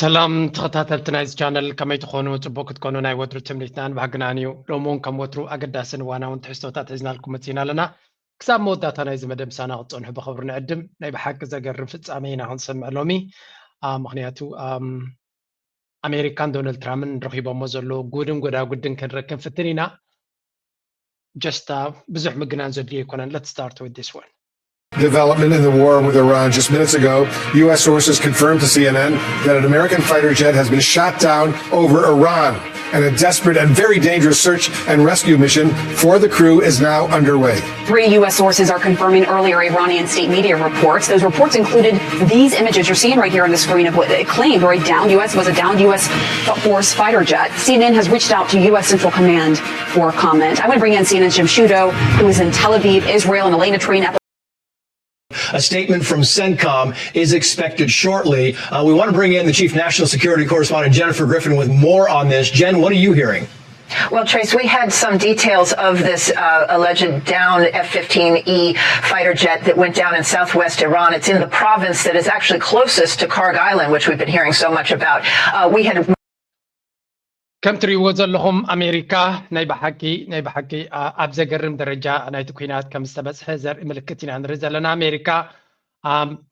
ሰላም ተኸታተልቲ ናይዚ ቻነል፣ ከመይ ትኾኑ? ጽቡቅ ክትኮኑ ናይ ወትሩ ትምኒትናን ባህግናን እዩ። ሎሚ እውን ከም ወትሩ ኣገዳስን እዋናውን ትሕዝቶታት ሒዝናልኩም መጺና ኣለና። ክሳብ መወዳእታ ናይዚ መደብ ምሳና ክትጸንሑ ብኽብሪ ንዕድም። ናይ ብሓቂ ዘገርም ፍጻሜ ኢና ክንሰምዕ ሎሚ። አ፣ ምኽንያቱ፣ ኣም፣ ኣሜሪካን ዶናልድ ትራምፕን ረኺቦሞ ዘለዉ ጉድን ጎዳጉድን ክንርኢ ክንፍትን ኢና። Just, uh, ብዙሕ ምግናን ዘድልዮ ኣይኮነን። Let's start with this one. Development in the war with Iran just minutes ago. U S sources confirmed to C N N that an American fighter jet has been shot down over Iran, and a desperate and very dangerous search and rescue mission for the crew is now underway. Three U S sources are confirming earlier Iranian state media reports. Those reports included these images you're seeing right here on the screen of what they claimed were a downed U S, was a downed U S Force fighter jet. C N N has reached out to U S Central Command for comment. I want to bring in C N N's Jim Sciutto, who is in Tel Aviv, Israel, and Elena Trin at the A statement from CENTCOM is expected shortly. Uh, we want to bring in the chief national security correspondent, Jennifer Griffin, with more on this. Jen, what are you hearing? Well, Trace, we had some details of this uh, alleged downed F fifteen E fighter jet that went down in southwest Iran. It's in the province that is actually closest to Karg Island, which we've been hearing so much about. Uh, we had ከም ትርእይዎ ዘለኹም ኣሜሪካ ናይ ብሓቂ ናይ ብሓቂ ኣብ ዘገርም ደረጃ ናይቲ ኲናት ከም ዝተበፅሐ ዘርኢ ምልክት ኢና ንርኢ ዘለና። ኣሜሪካ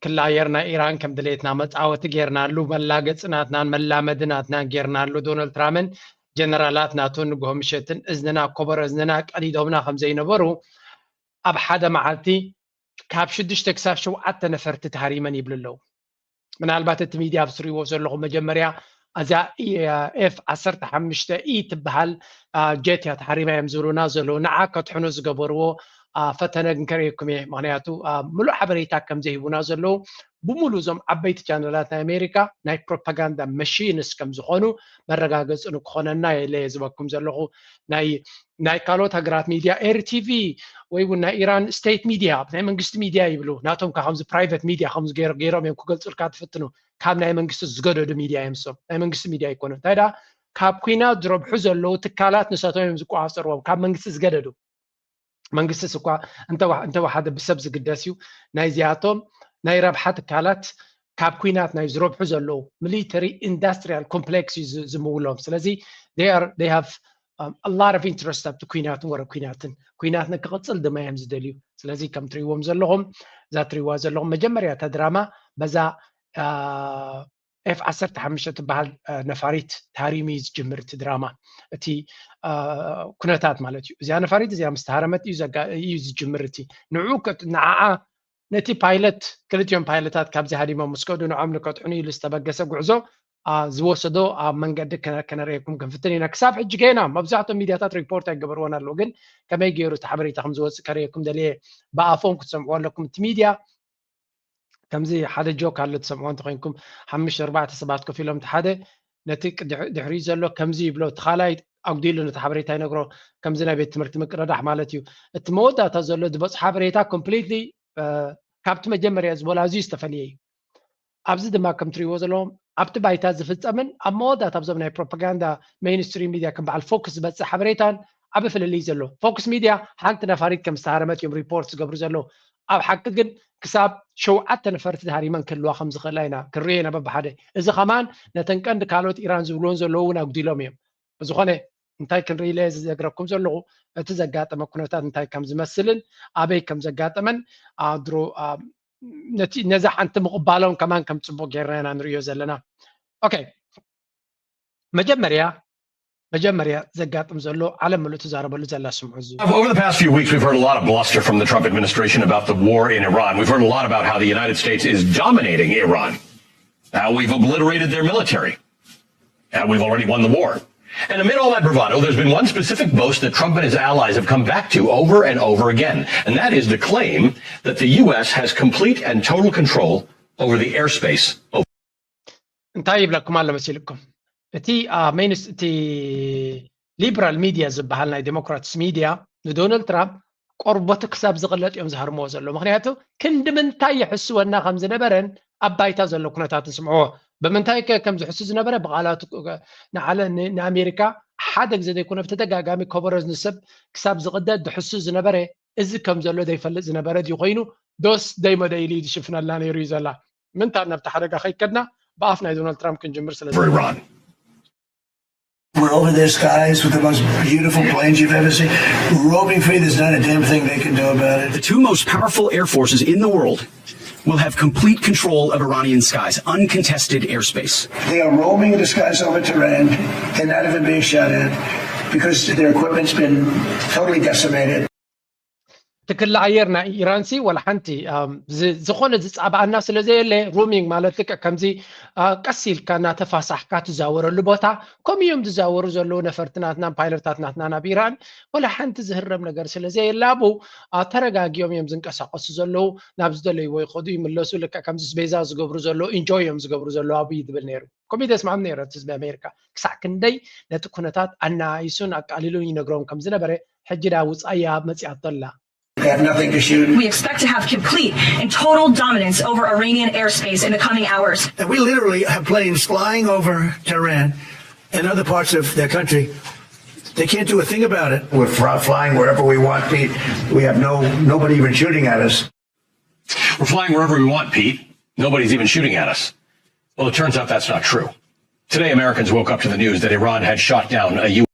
ክላ ኣየር ናይ ኢራን ከም ድሌትና መፃወቲ ጌርናሉ፣ መላገፂ ናትናን መላመዲ ናትናን ጌርናሉ። ዶናልድ ትራምፕን ጀነራላት ናቱን ንግሆ ምሸትን እዝንና ኮበሮ እዝንና ቀዲዶምና ከም ዘይነበሩ ኣብ ሓደ መዓልቲ ካብ ሽዱሽተ ክሳብ ሸውዓተ ነፈርቲ ተሃሪመን ይብሉ ኣለዉ። ምናልባት እቲ ሚድያ ኣብ ትሪእዎ ዘለኹም መጀመርያ እዛ ኤፍ ዓሰርተ ሓሙሽተ ኢ ትበሃል ጀት እያ ተሃሪማ እዮም ዝብሉና ዘለዉ። ንዓ ከትሕኑ ዝገበርዎ ፈተነ ግን ከርእየኩም እየ። ምክንያቱ ምሉእ ሓበሬታ ከም ዘይህቡና ዘለዉ ብምሉ እዞም ዓበይቲ ቻነላት ናይ ኣሜሪካ ናይ ፕሮፓጋንዳ መሽንስ ከም ዝኾኑ መረጋገፂ ንክኾነና የለ ዝበኩም ዘለኹ። ናይ ናይ ካልኦት ሃገራት ሚድያ ኤሪ ቲቪ ወይ እውን ናይ ኢራን ስቴት ሚድያ ናይ መንግስቲ ሚድያ ይብሉ። ናቶም ከ ከምዚ ፕራይቨት ሚድያ ከምዚ ገይሮም እዮም ክገልፁልካ ትፍትኑ። ካብ ናይ መንግስቲ ዝገደዱ ሚድያ እዮም እሶም። ናይ መንግስቲ ሚድያ ኣይኮኑን። እንታይ ደኣ ካብ ኩናት ዝረብሑ ዘለዉ ትካላት ንሳቶም እዮም ዝቆፃፀርዎም፣ ካብ መንግስቲ ዝገደዱ። መንግስቲስ እኳ እንተወሓደ ብሰብ ዝግደስ እዩ። ናይዚኣቶም ናይ ረብሓ ትካላት ካብ ኩናት ናይ ዝረብሑ ዘለዉ ሚሊተሪ ኢንዳስትሪያል ኮምፕሌክስ እዩ ዝምውሎም። ስለዚ ሃቭ ላር ኦፍ ኢንትረስት ኣብቲ ኩናትን ወረ ኩናትን ኩናት ንክቕፅል ድማ እዮም ዝደልዩ። ስለዚ ከም ትሪእዎም ዘለኹም እዛ ትሪእዋ ዘለኹም መጀመርያ እታ ድራማ በዛ ኤፍ ዓሰርተ ሓሙሽተ ትበሃል ነፋሪት ተሃሪሙ እዩ ዝጅምር እቲ ድራማ። እቲ ኩነታት ማለት እዩ። እዚኣ ነፋሪት እዚኣ ምስ ተሃረመት እዩ ዝጅምር እቲ ንዑ ንዓዓ ነቲ ፓይለት ክልቲኦም ፓይለታት ካብዚ ሃዲሞም ምስ ከዱ ንዖም ንከጥሕኑ ኢሉ ዝተበገሰ ጉዕዞ ዝወሰዶ ኣብ መንገዲ ከነርእየኩም ክንፍትን ኢና። ክሳብ ሕጂ ገና መብዛሕትኦም ሚድያታት ሪፖርት ኣይገበርዎን ኣለዉ፣ ግን ከመይ ገይሩ እቲ ሓበሬታ ከም ዝወፅእ ከርእየኩም ደልየ። ብኣፎም ክትሰምዕዎ ኣለኩም። እቲ ሚድያ ከምዚ ሓደ ጆክ ኣሎ ትሰምዕዎ እንተኮይንኩም ሓሙሽተ ኣርባዕተ ሰባት ኮፍ ኢሎም እቲ ሓደ ነቲ ድሕሪኡ ዘሎ ከምዚ ይብሎ እቲ ካልኣይ ኣጉዲሉ ነቲ ሓበሬታ ይነግሮ። ከምዚ ናይ ቤት ትምህርቲ ምቅርዳሕ ማለት እዩ። እቲ መወዳእታ ዘሎ ዝበፅሖ ሓበሬታ ኮምፕሊትሊ ካብቲ መጀመርያ ዝበሎ ኣዝዩ ዝተፈለየ እዩ። ኣብዚ ድማ ከም ትሪእዎ ዘለኹም ኣብቲ ባይታ ዝፍፀምን ኣብ መወዳእታ ኣብዞም ናይ ፕሮፓጋንዳ ሜይንስትሪም ሚድያ ከም በዓል ፎክስ ዝበፅሕ ሓበሬታን ዓቢ ፍልልይ ዘሎ። ፎክስ ሚድያ ሓንቲ ነፋሪት ከም ዝተሃረመት እዮም ሪፖርት ዝገብሩ ዘለዉ። ኣብ ሓቂ ግን ክሳብ ሸውዓተ ነፈርቲ ተሃሪመን ክህልዋ ከም ዝኽእላ ኢና ክንርኢ ኢና በብሓደ። እዚ ከማን ነተን ቀንዲ ካልኦት ኢራን ዝብልዎን ዘለዉ እውን ኣጉዲሎም እዮም። ብዝኾነ እንታይ ክንርኢ ኢለ ዝዘግረኩም ዘለኹ እቲ ዘጋጠመ ኩነታት እንታይ ከም ዝመስልን ኣበይ ከም ዘጋጠመን ድሮ ነቲ ነዛ ሓንቲ ምቕባሎም ከማን ከም ፅቡቅ ጌርና ኢና ንርእዮ ዘለና። ኦኬ መጀመርያ መጀመርያ ዘጋጥም ዘሎ ዓለም ምሉእ ትዛረበሉ ዘላ ስምዑ እዚ። Over the past few weeks, we've heard a lot of bluster from the Trump administration about the war in Iran. We've heard a lot about how the United States is dominating Iran. How we've obliterated their military. How we've already won the war. And amid all that bravado, there's been one specific boast that Trump and his allies have come back to over and over again, and that is the claim that the U S has complete and total control over the airspace. እንታይ ይብለኩም ኣሎ መሲልኩም? እቲ ሜንስ እቲ ሊበራል ሚድያ ዝበሃል ናይ ዴሞክራትስ ሚድያ ንዶናልድ ትራምፕ ቆርበቱ ክሳብ ዝቕለጥ እዮም ዝሃርምዎ ዘለዉ። ምክንያቱ ክንዲ ምንታይ ይሕስወና ከም ዝነበረን ኣብ ባይታ ዘሎ ኩነታት ንስምዕዎ። ብምንታይ ከ ከም ዝሕሱ ዝነበረ ብቓላቱ ንዓለ ንኣሜሪካ ሓደ ግዜ ዘይኮነ ብተደጋጋሚ ኮበሮ ንሰብ ክሳብ ዝቕደድ ዝሕሱ ዝነበረ እዚ ከም ዘሎ ዘይፈልጥ ዝነበረ ድዩ ኮይኑ ዶስ ደይመደ ኢሉ ዝሽፍነልና ነይሩ እዩ ዘላ። ምንታ ናብቲ ሓደጋ ከይከድና ብኣፍ ናይ ዶናልድ ትራምፕ ክንጅምር ስለ for Iran. We're over their skies with the most beautiful planes you've ever seen. Roving free, there's not a damn thing they can do about it. The two most powerful air forces in the world will have complete control of Iranian skies, uncontested airspace. They are roaming the skies over Tehran. They're not even being shot at because their equipment's been totally decimated. ትክሊ ኣየር ናይ ኢራን ሲ ወላ ሓንቲ ዝኾነ ዝፃባኣና ስለ ዘየለ፣ ሩሚንግ ማለት ልክዕ ከምዚ ቀስ ኢልካ እናተፋሳሕካ ትዛወረሉ ቦታ፣ ከምኡ እዮም ዝዛወሩ ዘለዉ ነፈርቲ ናትና ፓይለታት ናትና ናብ ኢራን። ወላ ሓንቲ ዝህረም ነገር ስለ ዘየለ ኣብኡ ተረጋጊኦም እዮም ዝንቀሳቀሱ ዘለዉ። ናብ ዝደለይዎ ይኸዱ ይምለሱ። ልክዕ ከምዚ ቤዛ ዝገብሩ ዘለዉ፣ ኢንጆይ እዮም ዝገብሩ ዘለዉ ኣብኡ እዩ ዝብል ነይሩ። ከምኡ ተስማዕም ነይረ እቲ ህዝቢ ኣሜሪካ። ክሳዕ ክንደይ ነቲ ኩነታት ኣናኢሱን ኣቃሊሉን ይነግሮም ከም ዝነበረ ሕጂ ዳ ውፃያ መፂኣቶ ኣላ። They have nothing to shoot. We expect to have complete and total dominance over Iranian airspace in the coming hours. And we literally have planes flying over Tehran and other parts of their country. They can't do a thing about it. We're fr- flying wherever we want, Pete. We have no nobody even shooting at us. We're flying wherever we want, Pete. Nobody's even shooting at us. Well, it turns out that's not true. Today, Americans woke up to the news that Iran had shot down a U.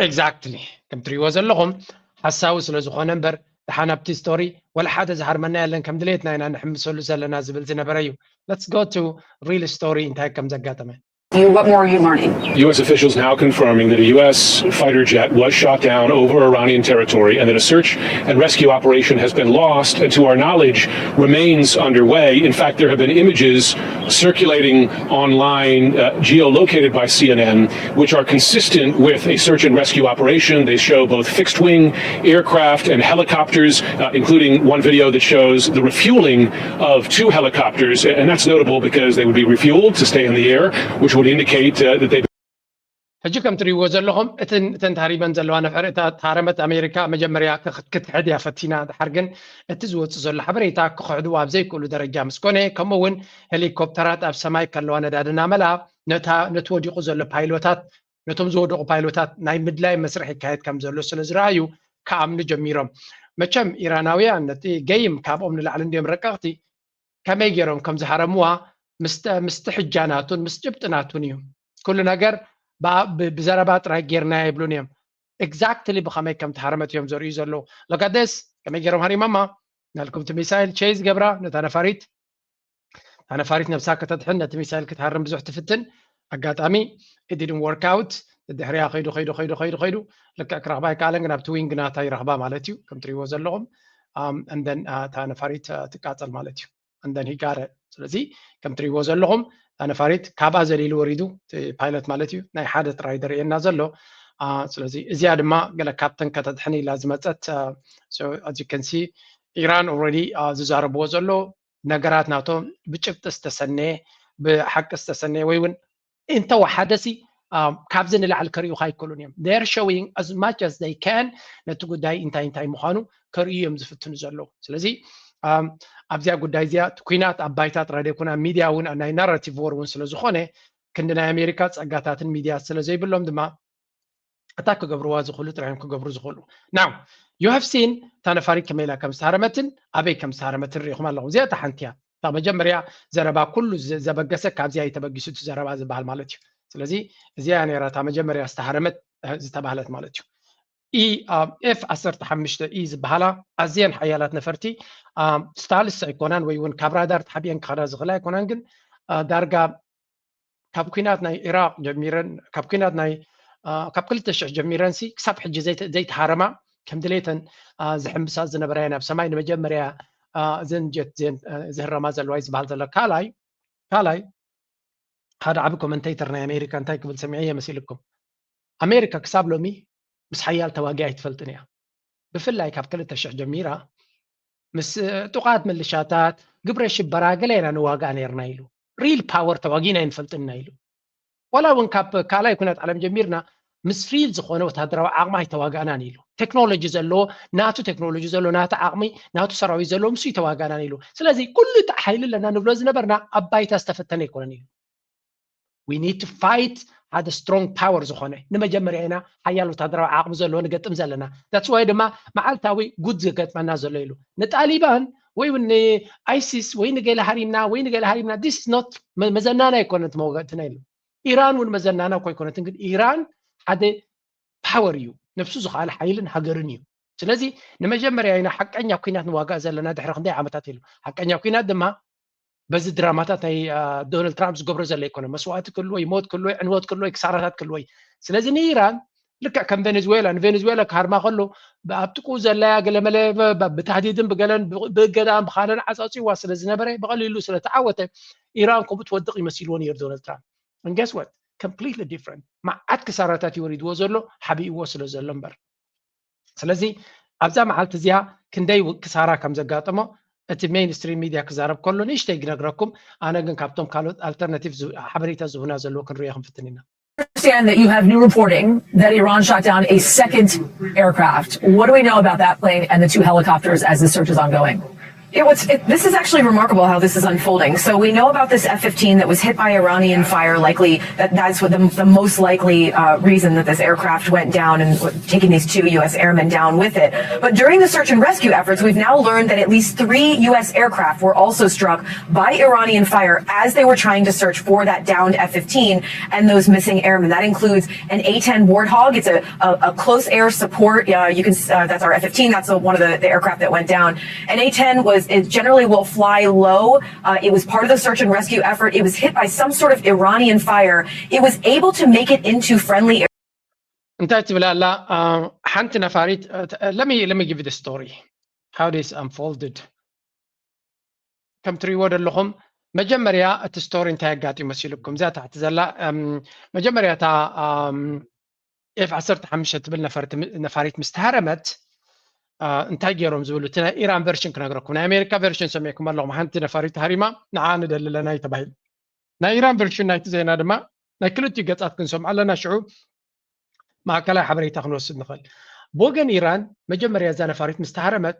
Exactly. ከም ትሪእዎ ዘለኹም ሓሳዊ ስለ ዝኾነ እምበር፣ ደሓን ኣብቲ ስቶሪ ወላ ሓደ ዝሃርመና የለን፣ ከም ድሌትና ኢና ንሕምሰሉ ዘለና ዝብል ዝነበረ እዩ። Let's go to real story እንታይ ከም ዘጋጠመ። You, what more are you learning? U S officials now confirming that a U S fighter jet was shot down over Iranian territory and that a search and rescue operation has been lost and, to our knowledge, remains underway. In fact, there have been images circulating online, uh, geolocated by C N N, which are consistent with a search and rescue operation. They show both fixed wing aircraft and helicopters, uh, including one video that shows the refueling of two helicopters. And that's notable because they would be refueled to stay in the air, which would indicate, uh, that they've ሕጂ ከም ትሪእዎ ዘለኹም እተን ተሃሪበን ዘለዋ ነፈርቲ፣ እታ ተሃረመት ኣሜሪካ መጀመርያ ክትሕድ እያ ፈቲና። ድሓር ግን እቲ ዝወፅእ ዘሎ ሓበሬታ ክኽሕድዎ ኣብ ዘይክእሉ ደረጃ ምስ ኮነ፣ ከምኡ እውን ሄሊኮፕተራት ኣብ ሰማይ ከለዋ ነዳዲ እናመልኣ ነቲ ወዲቑ ዘሎ ፓይሎታት፣ ነቶም ዝወደቑ ፓይሎታት ናይ ምድላይ መስርሕ ይካየድ ከም ዘሎ ስለ ዝረኣዩ ክኣምኑ ጀሚሮም። መቸም ኢራናውያን ነቲ ገይም ካብኦም ንላዕሊ እንድዮም ረቀቕቲ፣ ከመይ ገይሮም ከም ዝሃረምዋ ምስቲ ሕጃ ናቱን ምስ ጭብጢ ናቱን እዩ። ኩሉ ነገር ብዘረባ ጥራይ ጌርና ይብሉን እዮም። Exactly ብኸመይ ከም ተሃረመት እዮም ዘርእዩ ዘለዉ። Look at this፣ ከመይ ገይሮም ሃሪሞማ? ናልኩም እቲ ሚሳይል ቼዝ ገብራ ነታ ነፋሪት፣ እታ ነፋሪት ነብሳ ከተድሕን ነቲ ሚሳይል ክትሃርም ብዙሕ ትፍትን። ኣጋጣሚ it didn't work out። ድሕሪያ ከይዱ ከይዱ ከይዱ ከይዱ ከይዱ ልክዕ ክረኽባ ኣይከኣለን፣ ግን ኣብቲ ዊንግ ናታ ይረኽባ ማለት እዩ። ከም ትሪእዎ ዘለኹም and then እታ ነፋሪት ትቃፀል ማለት እዩ። And then he got it። ስለዚ ከም ትሪእዎ ዘለኹም እታ ነፋሪት ካብኣ ዘሊሉ ወሪዱ፣ ፓይለት ማለት እዩ፣ ናይ ሓደ ጥራይ ዘርእየና ዘሎ። ስለዚ እዚኣ ድማ ገለ ካብተን ከተድሕን ኢላ ዝመፀት። As you can see, ኢራን already ዝዛረብዎ ዘሎ ነገራት ናቶም ብጭብጢ ዝተሰነየ፣ ብሓቂ ዝተሰነየ ወይ እውን እንተወሓደሲ ካብዚ ንላዕሊ ከርእዩኻ ኣይክእሉን እዮም። They're showing as much as they can ነቲ ጉዳይ እንታይ እንታይ ምዃኑ ከርእዩ እዮም ዝፍትኑ ዘለዉ። ስለዚ ኣብዚኣ ጉዳይ እዚኣ እቲ ኩናት ኣብ ባይታ ጥራይ ዘይኮነ ኣብ ሚድያ እውን ናይ ናራቲቭ ወር እውን ስለ ዝኾነ ክንዲ ናይ ኣሜሪካ ጸጋታትን ሚድያ ስለ ዘይብሎም ድማ ኣታ ክገብርዋ ዝኽእሉ ጥራይ እዮም ክገብሩ ዝኽእሉ። Now you have seen እታ ነፋሪት ከመይ ኢላ ከም ዝተሃረመትን ኣበይ ከም ዝተሃረመትን ርኢኹም ኣለኹም። እዚኣ እታ ሓንቲ እያ። እታ መጀመርያ ዘረባ ኩሉ ዘበገሰ ካብዚኣ እዩ ተበጊሱ እቲ ዘረባ ዝበሃል ማለት እዩ። ስለዚ እዚኣ እያ ነይራ እታ መጀመርያ ዝተሃረመት ዝተባህለት ማለት እዩ። ኢ ኤፍ ዓሰርተ ሓሙሽተ ኢ ዝበሃላ ኣዝየን ሓያላት ነፈርቲ ስታልስ ኣይኮናን ወይ እውን ካብ ራዳር ተሓቢአን ክኸዳ ዝኽእላ ኣይኮናን፣ ግን ዳርጋ ካብ ኩናት ናይ ኢራቅ ጀሚረን ካብ ኩናት ናይ ካብ ክልተ ሽሕ ጀሚረን ሲ ክሳብ ሕጂ ዘይተሃረማ ከም ድሌተን ዝሕምብሳ ዝነበራ እየን። ኣብ ሰማይ ንመጀመርያ እዘን ጀት ዜን ዝህረማ ዘለዋ እዩ ዝበሃል ዘሎ። ካልኣይ ካልኣይ ሓደ ዓቢ ኮመንቴተር ናይ ኣሜሪካ እንታይ ክብል ሰሚዐ እየ መሲልኩም? ኣሜሪካ ክሳብ ሎሚ ምስ ሓያል ተዋጊ ኣይትፈልጥን እያ። ብፍላይ ካብ ክልተ ሽሕ ጀሚራ ምስ ጥቓት ምልሻታት ግብረ ሽበራ ገለ ኢና ንዋጋእ ነርና ኢሉ። ሪል ፓወር ተዋጊና ኣይንፈልጥን ኢና ኢሉ። ዋላ እውን ካብ ካልኣይ ኩናት ዓለም ጀሚርና ምስ ሪል ዝኾነ ወታደራዊ ዓቕሚ ኣይተዋጋእናን ኢሉ። ቴክኖሎጂ ዘለዎ ናቱ ቴክኖሎጂ ዘለዎ ናቱ ዓቕሚ ናቱ ሰራዊት ዘለዎ ምስ ይተዋጋእናን ኢሉ። ስለዚ ኩሉ እቲ ሓይሊ ኣለና ንብሎ ዝነበርና ኣብ ባይታ ዝተፈተነ ኣይኮነን ኢሉ። We need to fight ሓደ ስትሮንግ ፓወር ዝኾነ ንመጀመርያ ኢና ሓያል ወታደራዊ ዓቕሚ ዘለዎ ንገጥም ዘለና። That's why ድማ መዓልታዊ ጉድ ዝገጥመና ዘሎ ኢሉ። ንጣሊባን ወይ እውን ንኣይሲስ ወይ ንገለ ሃሪምና ወይ ንገለ ሃሪምና this is not መዘናና ኣይኮነን መወገእትና የለን። ኢራን እውን መዘናና እኮ ኣይኮነትን። ግን ኢራን ሓደ ፓወር እዩ፣ ነብሱ ዝኸኣለ ሓይልን ሃገርን እዩ። ስለዚ ንመጀመርያ ኢና ሓቀኛ ኩናት ንዋጋእ ዘለና ድሕሪ ክንደይ ዓመታት ኢሉ። ሓቀኛ ኩናት ድማ በዚ ድራማታት ናይ ዶናልድ ትራምፕ ዝገብሮ ዘሎ ኣይኮነ። መስዋእቲ ክህልዎ ይሞት ክህልዎ ዕንወት ክህልዎ ክሳራታት ክህልዎ። ስለዚ ንኢራን ልክዕ ከም ቬኔዙዌላ ንቬኔዙዌላ ክሃርማ ከሎ ኣብ ጥቅኡ ዘለያ ገለመለ ብታህዲድን ብገለን ብእገዳን ብካለን ዓፃፂዋ ስለ ዝነበረ ብቀሊሉ ስለ ተዓወተ ኢራን ከምኡ ትወድቕ ይመሲልዎ ነይሩ ዶናልድ ትራምፕ። And guess what? Completely different። መዓት ክሳራታት ይወሪድዎ ዘሎ ሓቢእዎ ስለ ዘሎ እምበር። ስለዚ ኣብዛ መዓልቲ እዚኣ ክንደይ ክሳራ ከም ዘጋጠሞ እቲ ሜይንስትሪም ሚድያ ክዛረብ ከሎ ንእሽተይ ክነግረኩም። ኣነ ግን ካብቶም ካልኦት ኣልተርናቲቭ ሓበሬታ ዝህቡና ዘለዎ ክንሪኦ ክንፍትን ኢና። Understand that you have new reporting that Iran shot down a second aircraft. What do we know about that plane and the two helicopters as the search is ongoing? It was, it, this is actually remarkable how this is unfolding. So we know about this F fifteen that was hit by Iranian fire, likely that that's what the, the most likely uh, reason that this aircraft went down and taking these two U S airmen down with it. But during the search and rescue efforts, we've now learned that at least three U S aircraft were also struck by Iranian fire as they were trying to search for that downed F fifteen and those missing airmen. That includes an A ten Warthog. It's a, a, a close air support. Uh, you can, uh, that's our F fifteen. That's a, one of the, the aircraft that went down. An A ten was, it generally will fly low. Uh, it was part of the search and rescue effort. It was hit by some sort of Iranian fire. It was able to make it into friendly air. እንታይ ትብል ኣላ ሓንቲ ነፋሪት? Let me, let me give you the story how this unfolded። ከም ትሪእዎ ዘለኹም መጀመርያ እቲ ስቶሪ እንታይ ኣጋጢሙ መሲልኩም? እዚኣ ታሕቲ ዘላ መጀመርያ እታ ኤፍ ዓሰርተ ሓሙሽተ ትብል ነፋሪት ምስ ተሃረመት እንታይ ገይሮም ዝብሉ፣ እቲ ናይ ኢራን ቨርሽን ክነግረኩም። ናይ ኣሜሪካ ቨርሽን ሰሚዕኩም ኣለኹም። ሓንቲ ነፋሪት ተሃሪማ ንዓ ንደሊ ኣለና እዩ ተባሂሉ። ናይ ኢራን ቨርሽን ናይቲ ዜና ድማ ናይ ክልቲኡ ገጻት ክንሰምዖ ኣለና። ሽዑ ማእከላይ ሓበሬታ ክንወስድ ንኽእል። ብወገን ኢራን መጀመርያ እዛ ነፋሪት ምስ ተሃረመት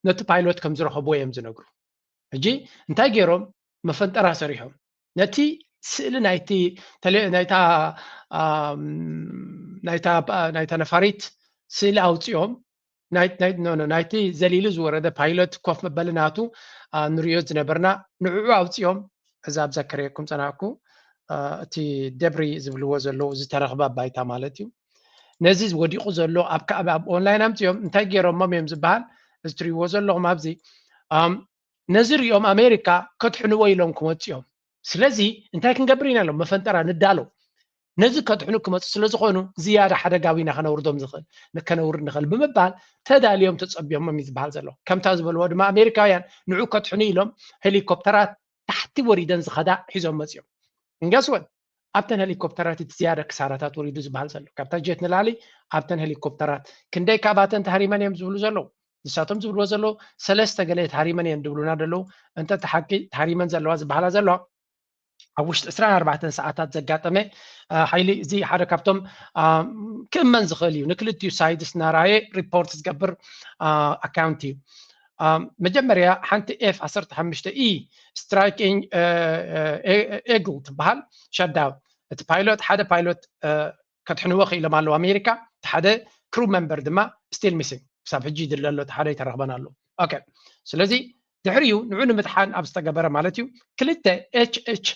ነቲ ፓይሎት ከም ዝረኸብዎ እዮም ዝነግሩ። ሕጂ እንታይ ገይሮም? መፈንጠራ ሰሪሖም ነቲ ስእሊ ናይቲ ናይታ ናይታ ነፋሪት ስእሊ ኣውፅኦም ናይቲ ዘሊሉ ዝወረደ ፓይሎት ኮፍ መበሊ ናቱ ንሪኦ ዝነበርና ንዕዑ ኣውፅኦም። እዛ ኣብ ዘከረየኩም ፀናዕኩ እቲ ደብሪ ዝብልዎ ዘለዉ ዝተረኽበ ባይታ ማለት እዩ። ነዚ ወዲቑ ዘሎ ኣብ ኣብ ኦንላይን ኣምፅኦም እንታይ ገይሮሞም እዮም ዝበሃል? እዚ ትሪእዎ ዘለኹም ኣብዚ ነዚ ሪኦም ኣሜሪካ ከድሕንዎ ኢሎም ክመፁ እዮም። ስለዚ እንታይ ክንገብር ኢና ኢሎም መፈንጠራ ንዳሎ። ነዚ ከድሕኑ ክመፁ ስለ ዝኾኑ ዝያዳ ሓደጋዊ ኢና ከነውርዶም ዝኽእል ከነውርድ ንኽእል ብምባል ተዳልዮም ተፀቢዮሞም እዩ ዝበሃል ዘሎ። ከምታ ዝበልዎ ድማ ኣሜሪካውያን ንዑ ከድሕኑ ኢሎም ሄሊኮፕተራት ታሕቲ ወሪደን ዝኸዳ ሒዞም መፅዮም። እንገስወን ኣብተን ሄሊኮፕተራት እቲ ዝያዳ ክሳራታት ወሪዱ ዝበሃል ዘሎ ካብታ ጀት ንላሊ ኣብተን ሄሊኮፕተራት ክንደይ ካባተን ተሃሪመን እዮም ዝብሉ ዘለዉ። ንሳቶም ዝብልዎ ዘለዉ ሰለስተ ገለ ተሃሪመን እየን ዝብሉና ዘለዉ። እንተ ተሓቂ ተሃሪመን ዘለዋ ዝበሃላ ዘለዋ ኣብ ውሽጢ ዕስራን ኣርባዕተን ሰዓታት ዘጋጠመ ሓይሊ እዚ ሓደ ካብቶም ክእመን ዝኽእል እዩ። ንክልቲኡ ሳይድስ እናረኣየ ሪፖርት ዝገብር ኣካውንት እዩ። መጀመርያ ሓንቲ ኤፍ ዓሰርተ ሓሙሽተ ኢ ስትራይክ ኤግል ትበሃል ሸዳው እቲ ፓይሎት ሓደ ፓይሎት ከድሕንዎ ክኢሎም ኣለዉ ኣሜሪካ። እቲ ሓደ ክሩ መምበር ድማ ስቲል ሚሲንግ ክሳብ ሕጂ ይድለ ኣሎ። እቲ ሓደ ኣይተረኽበን ኣሎ። ኦኬ ስለዚ ድሕሪኡ ንዑ ንምድሓን ኣብ ዝተገበረ ማለት እዩ ክልተ ኤች ኤች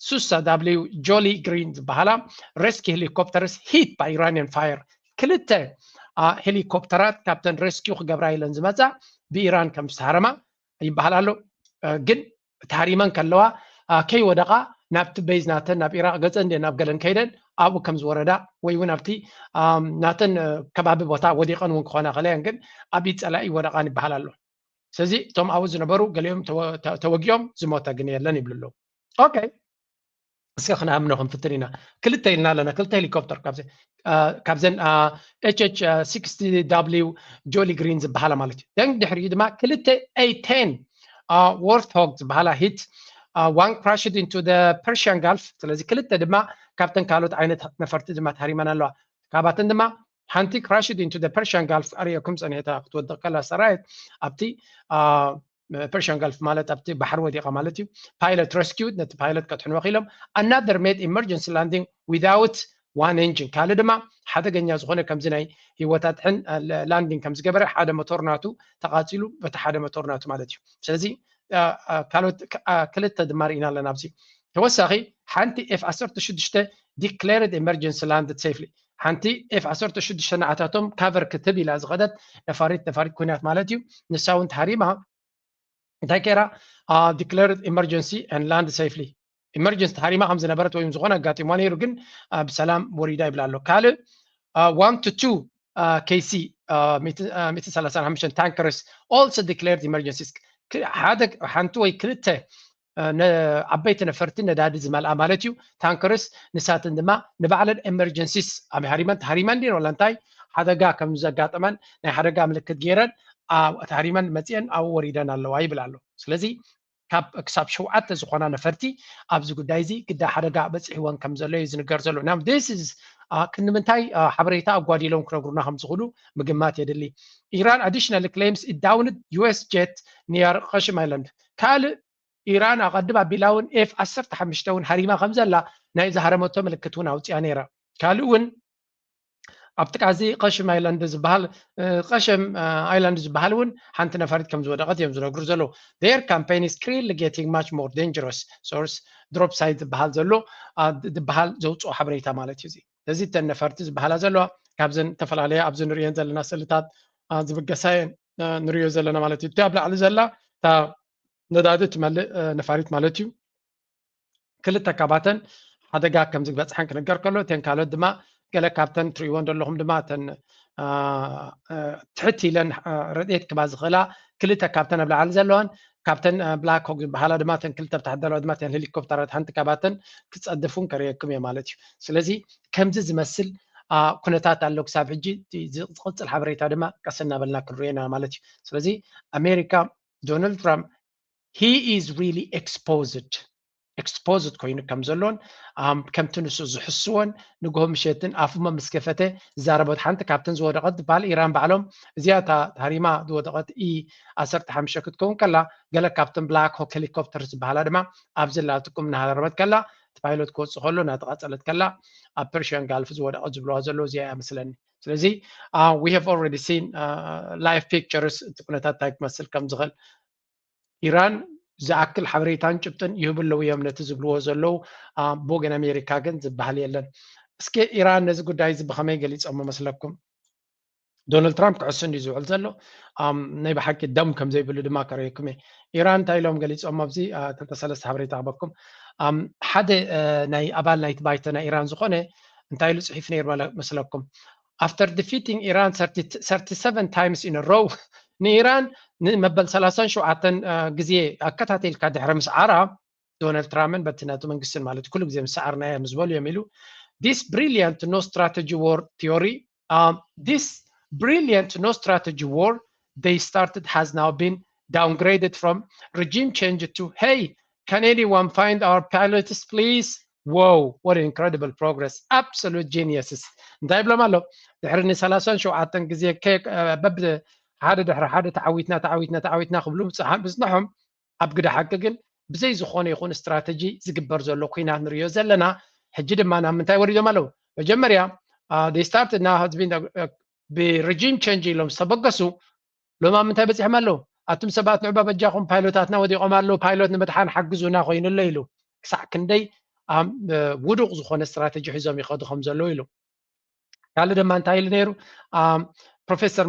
ሱሳ ዳብሊው ጆሊ ግሪን ዝበሃላ ሬስኪ ሄሊኮፕተርስ ሂት ባይ ኢራኒያን ፋየር ክልተ ሄሊኮፕተራት ካብተን ሬስኪው ክገብራ ኢለን ዝመፃ ብኢራን ከም ዝተሃረማ ይበሃል ኣሎ። ግን ተሃሪመን ከለዋ ከይወደቓ ናብቲ ቤዝ ናተን ናብ ኢራቅ ገፀን እንደ ናብ ገለን ከይደን ኣብኡ ከም ዝወረዳ ወይ እውን ኣብቲ ናተን ከባቢ ቦታ ወዲቐን እውን ክኾና ከለያን ግን ኣብ ኢድ ፀላኢ ይወደቓን ይበሃል ኣሎ። ስለዚ እቶም ኣብኡ ዝነበሩ ገሊኦም ተወጊኦም ዝሞተ ግን የለን ይብሉ ኣለዉ። ኦኬ እስከ ክነኣምኖ ክንፍትን ኢና። ክልተ ኢልና ኣለና ክልተ ሄሊኮፕተር ካብዘን ኤች ኤች ሲክስቲ ዳብሊው ጆሊ ግሪን ዝበሃላ ማለት እዩ። ደን ድሕሪኡ ድማ ክልተ ኤ ቴን ዋርትሆግ ዝበሃላ ሂት one crashed into the Persian Gulf። ስለዚ ክልተ ድማ ካብተን ካልኦት ዓይነት ነፈርቲ ድማ ተሃሪመን ኣለዋ። ካባተን ድማ ሓንቲ crashed into the Persian Gulf ኣርእየኩም ፀኒሐታ ክትወድቕ ከላ ሰራየት ኣብቲ Persian Gulf ማለት ኣብቲ ባሕሪ ወዲቓ ማለት እዩ። ፓይለት ረስኪውድ ነቲ ፓይለት ከድሕንዎ ክኢሎም another made emergency landing without one engine፣ ካልእ ድማ ሓደገኛ ዝኾነ ከምዚ ናይ ህይወት ኣድሕን ላንዲንግ ከም ዝገበረ ሓደ ሞቶር ናቱ ተቓፂሉ፣ በቲ ሓደ ሞቶር ናቱ ማለት እዩ። ስለዚ ካልኦት ክልተ ድማ ርኢና ኣለና ኣብዚ። ተወሳኺ ሓንቲ ኤፍ ዓሰርተ ሽዱሽተ declared emergency landed safely፣ ሓንቲ ኤፍ ዓሰርተ ሽዱሽተ ንዓታቶም ካቨር ክትብ ኢላ ዝኸደት ነፋሪት፣ ነፋሪት ኩናት ማለት እዩ። ንሳ እውን ተሃሪማ እንታይ ገይራ? Declared emergency and land safely። ኢመርጀንሲ ተሃሪማ ከም ዝነበረት ወይ ዝኾነ ኣጋጢሞ ነይሩ፣ ግን ብሰላም ወሪዳ ይብላ ኣሎ። ካልእ one to two KC ሚእቲ ሰላሳን ሓሙሽተን ታንከርስ also declared emergencies። ሓደ ሓንቲ ወይ ክልተ ዓበይቲ ነፈርቲ ነዳዲ ዝመልኣ ማለት እዩ። ታንከርስ ንሳትን ድማ ንባዕለን ኤመርጀንሲስ ኣብ ሃሪመን ተሃሪመን ድን ወላ እንታይ ሓደጋ ከም ዘጋጠመን ናይ ሓደጋ ምልክት ገይረን ተሃሪመን መፅአን ኣብኡ ወሪደን ኣለዋ ይብል ኣሎ። ስለዚ ካብ ክሳብ ሸውዓተ ዝኾና ነፈርቲ ኣብዚ ጉዳይ እዚ ግዳ ሓደጋ በፂሕወን ከም ዘሎ እዩ ዝንገር ዘሎ። Now this is ክንዲ ምንታይ ሓበሬታ ኣጓዲሎም ክነግሩና ከም ዝኽእሉ ምግማት የድሊ። Iran additionally claims it downed U S jet near Qashm Island። ካልእ ኢራን ኣቐድም ኣቢላ እውን ኤፍ ዓሰርተ ሓሙሽተ እውን ሃሪማ ከም ዘላ ናይ ዝሃረመቶ ምልክት እውን ኣውፅያ ነይራ። ካልእ እውን ኣብ ጥቃ እዚ ቀሽም ኣይላንድ ዝበሃል ቀሸም ኣይላንድ ዝበሃል እውን ሓንቲ ነፋሪት ከም ዝወደቀት እዮም ዝነግሩ ዘለዉ። Their campaign is clearly getting much more dangerous source drop site ዝበሃል ዘሎ ዝበሃል ዘውፅኦ ሓበሬታ ማለት እዩ። እዚ እተን ነፈርቲ ዝበሃላ ዘለዋ ካብዘን ዝተፈላለያ ኣብዚ ንሪኦን ዘለና ስእልታት ዝብገሳ እየን ንሪኦ ዘለና ማለት እዩ። እቲ ኣብ ላዕሊ ዘላ እታ ነዳዲ ትመልእ ነፋሪት ማለት እዩ። ክልተ ካባተን ሓደጋ ከም ዝበፅሐን ክነገር ከሎ እተን ካልኦት ድማ ገለ ካብተን ትሪእወን ዘለኹም ድማ እተን ትሕት ኢለን ረድኤት ክባ ዝኽእላ ክልተ ካብተን ኣብ ላዕሊ ዘለዋን ካብተን ብላክ ሆክ ዝበሃላ ድማ እተን ክልተ ብታሕት ዘለዋ ድማ እተን ሄሊኮፕተራት ሓንቲ ካባተን ክፀድፉን ከርእየኩም እየ ማለት እዩ። ስለዚ ከምዚ ዝመስል ኩነታት ኣሎ ክሳብ ሕጂ። ዝቕፅል ሓበሬታ ድማ ቀስ እናበልና ክንሪኦ ኢና ማለት እዩ። ስለዚ ኣሜሪካ ዶናልድ ትራምፕ he is really exposed exposed ኮይኑ ከም ዘሎን ከምቲ ንሱ ዝሕስዎን ንግሆ ምሸትን ኣፉሞ ምስ ከፈተ ዝዛረቦት ሓንቲ ካብተን ዝወደቐት ዝበሃል ኢራን ባዕሎም እዚኣ እታ ሃሪማ ዝወደቐት ኢ ዓሰርተ ሓሙሽተ ክትከውን ከላ ገለ ካብተን ብላክ ሆክ ሄሊኮፕተር ዝበሃላ ድማ ኣብዚ ላትኩም እናሃረመት ከላ እቲ ፓይሎት ክወፅእ ከሎ እናተቓፀለት ከላ ኣብ ፐርሽያን ጋልፍ ዝወደቐት ዝብለዋ ዘለዉ እዚኣ እያ መስለኒ። ስለዚ we have already seen live pictures እቲ ኩነታት እንታይ ክመስል ከም ዝኽእል ኢራን ዝኣክል ሓበሬታን ጭብጥን ይህቡ ኣለዉ እዮም ነቲ ዝብልዎ ዘለዉ። ብወገን ኣሜሪካ ግን ዝበሃል የለን። እስኪ ኢራን ነዚ ጉዳይ እዚ ብኸመይ ገሊፆሞ መስለኩም? ዶናልድ ትራምፕ ክዕሱ እንዲ ዝውዕል ዘሎ ናይ ብሓቂ ደም ከም ዘይብሉ ድማ ከርእየኩም እየ። ኢራን እንታይ ኢሎም ገሊፆም ኣብዚ ክልተ ሰለስተ ሓበሬታ ክበኩም። ሓደ ናይ ኣባል ናይቲ ባይቶ ናይ ኢራን ዝኾነ እንታይ ኢሉ ፅሒፍ ነይሩ መስለኩም? After defeating Iran thirty-seven times in a row ንኢራን ንመበል ሰላሳን ሸውዓተን ግዜ ኣከታተልካ ድሕሪ ምስዓራ ዶናልድ ትራምፕን በቲ ናቱ መንግስትን ማለት ኩሉ ግዜ ምስዓርና እዮም ዝበሉ እዮም ኢሉ this brilliant no strategy war theory this brilliant no strategy war they started has now been downgraded from regime change to hey can anyone find our pilots please wow what incredible progress absolute geniuses እንታይ ይብሎም ኣሎ ድሕሪ ንሰላሳን ሸውዓተን ግዜ በብ ሓደ ድሕሪ ሓደ ተዓዊትና ተዓዊትና ተዓዊትና ክብሉ ብፅሓን ብፅንሖም ኣብ ግደ ሓቂ ግን ብዘይ ዝኾነ ይኹን ስትራተጂ ዝግበር ዘሎ ኩናት ንሪኦ ዘለና። ሕጂ ድማ ናብ ምንታይ ወሪዶም ኣለዉ? መጀመርያ they started now has been ብሪጂም ቸንጅ ኢሎም ዝተበገሱ ሎም ኣብ ምንታይ በፂሖም ኣለዉ? ኣቱም ሰባት ንዑ በበጃኹም ፓይሎታትና ወዲቖም ኣለዉ፣ ፓይሎት ንምድሓን ሓግዙና ኮይኑ ኣሎ ኢሉ ክሳዕ ክንደይ ውዱቕ ዝኾነ ስትራተጂ ሒዞም ይኸዱ ከም ዘለዉ ኢሉ። ካልእ ድማ እንታይ ኢሉ ነይሩ? ፕሮፌሰር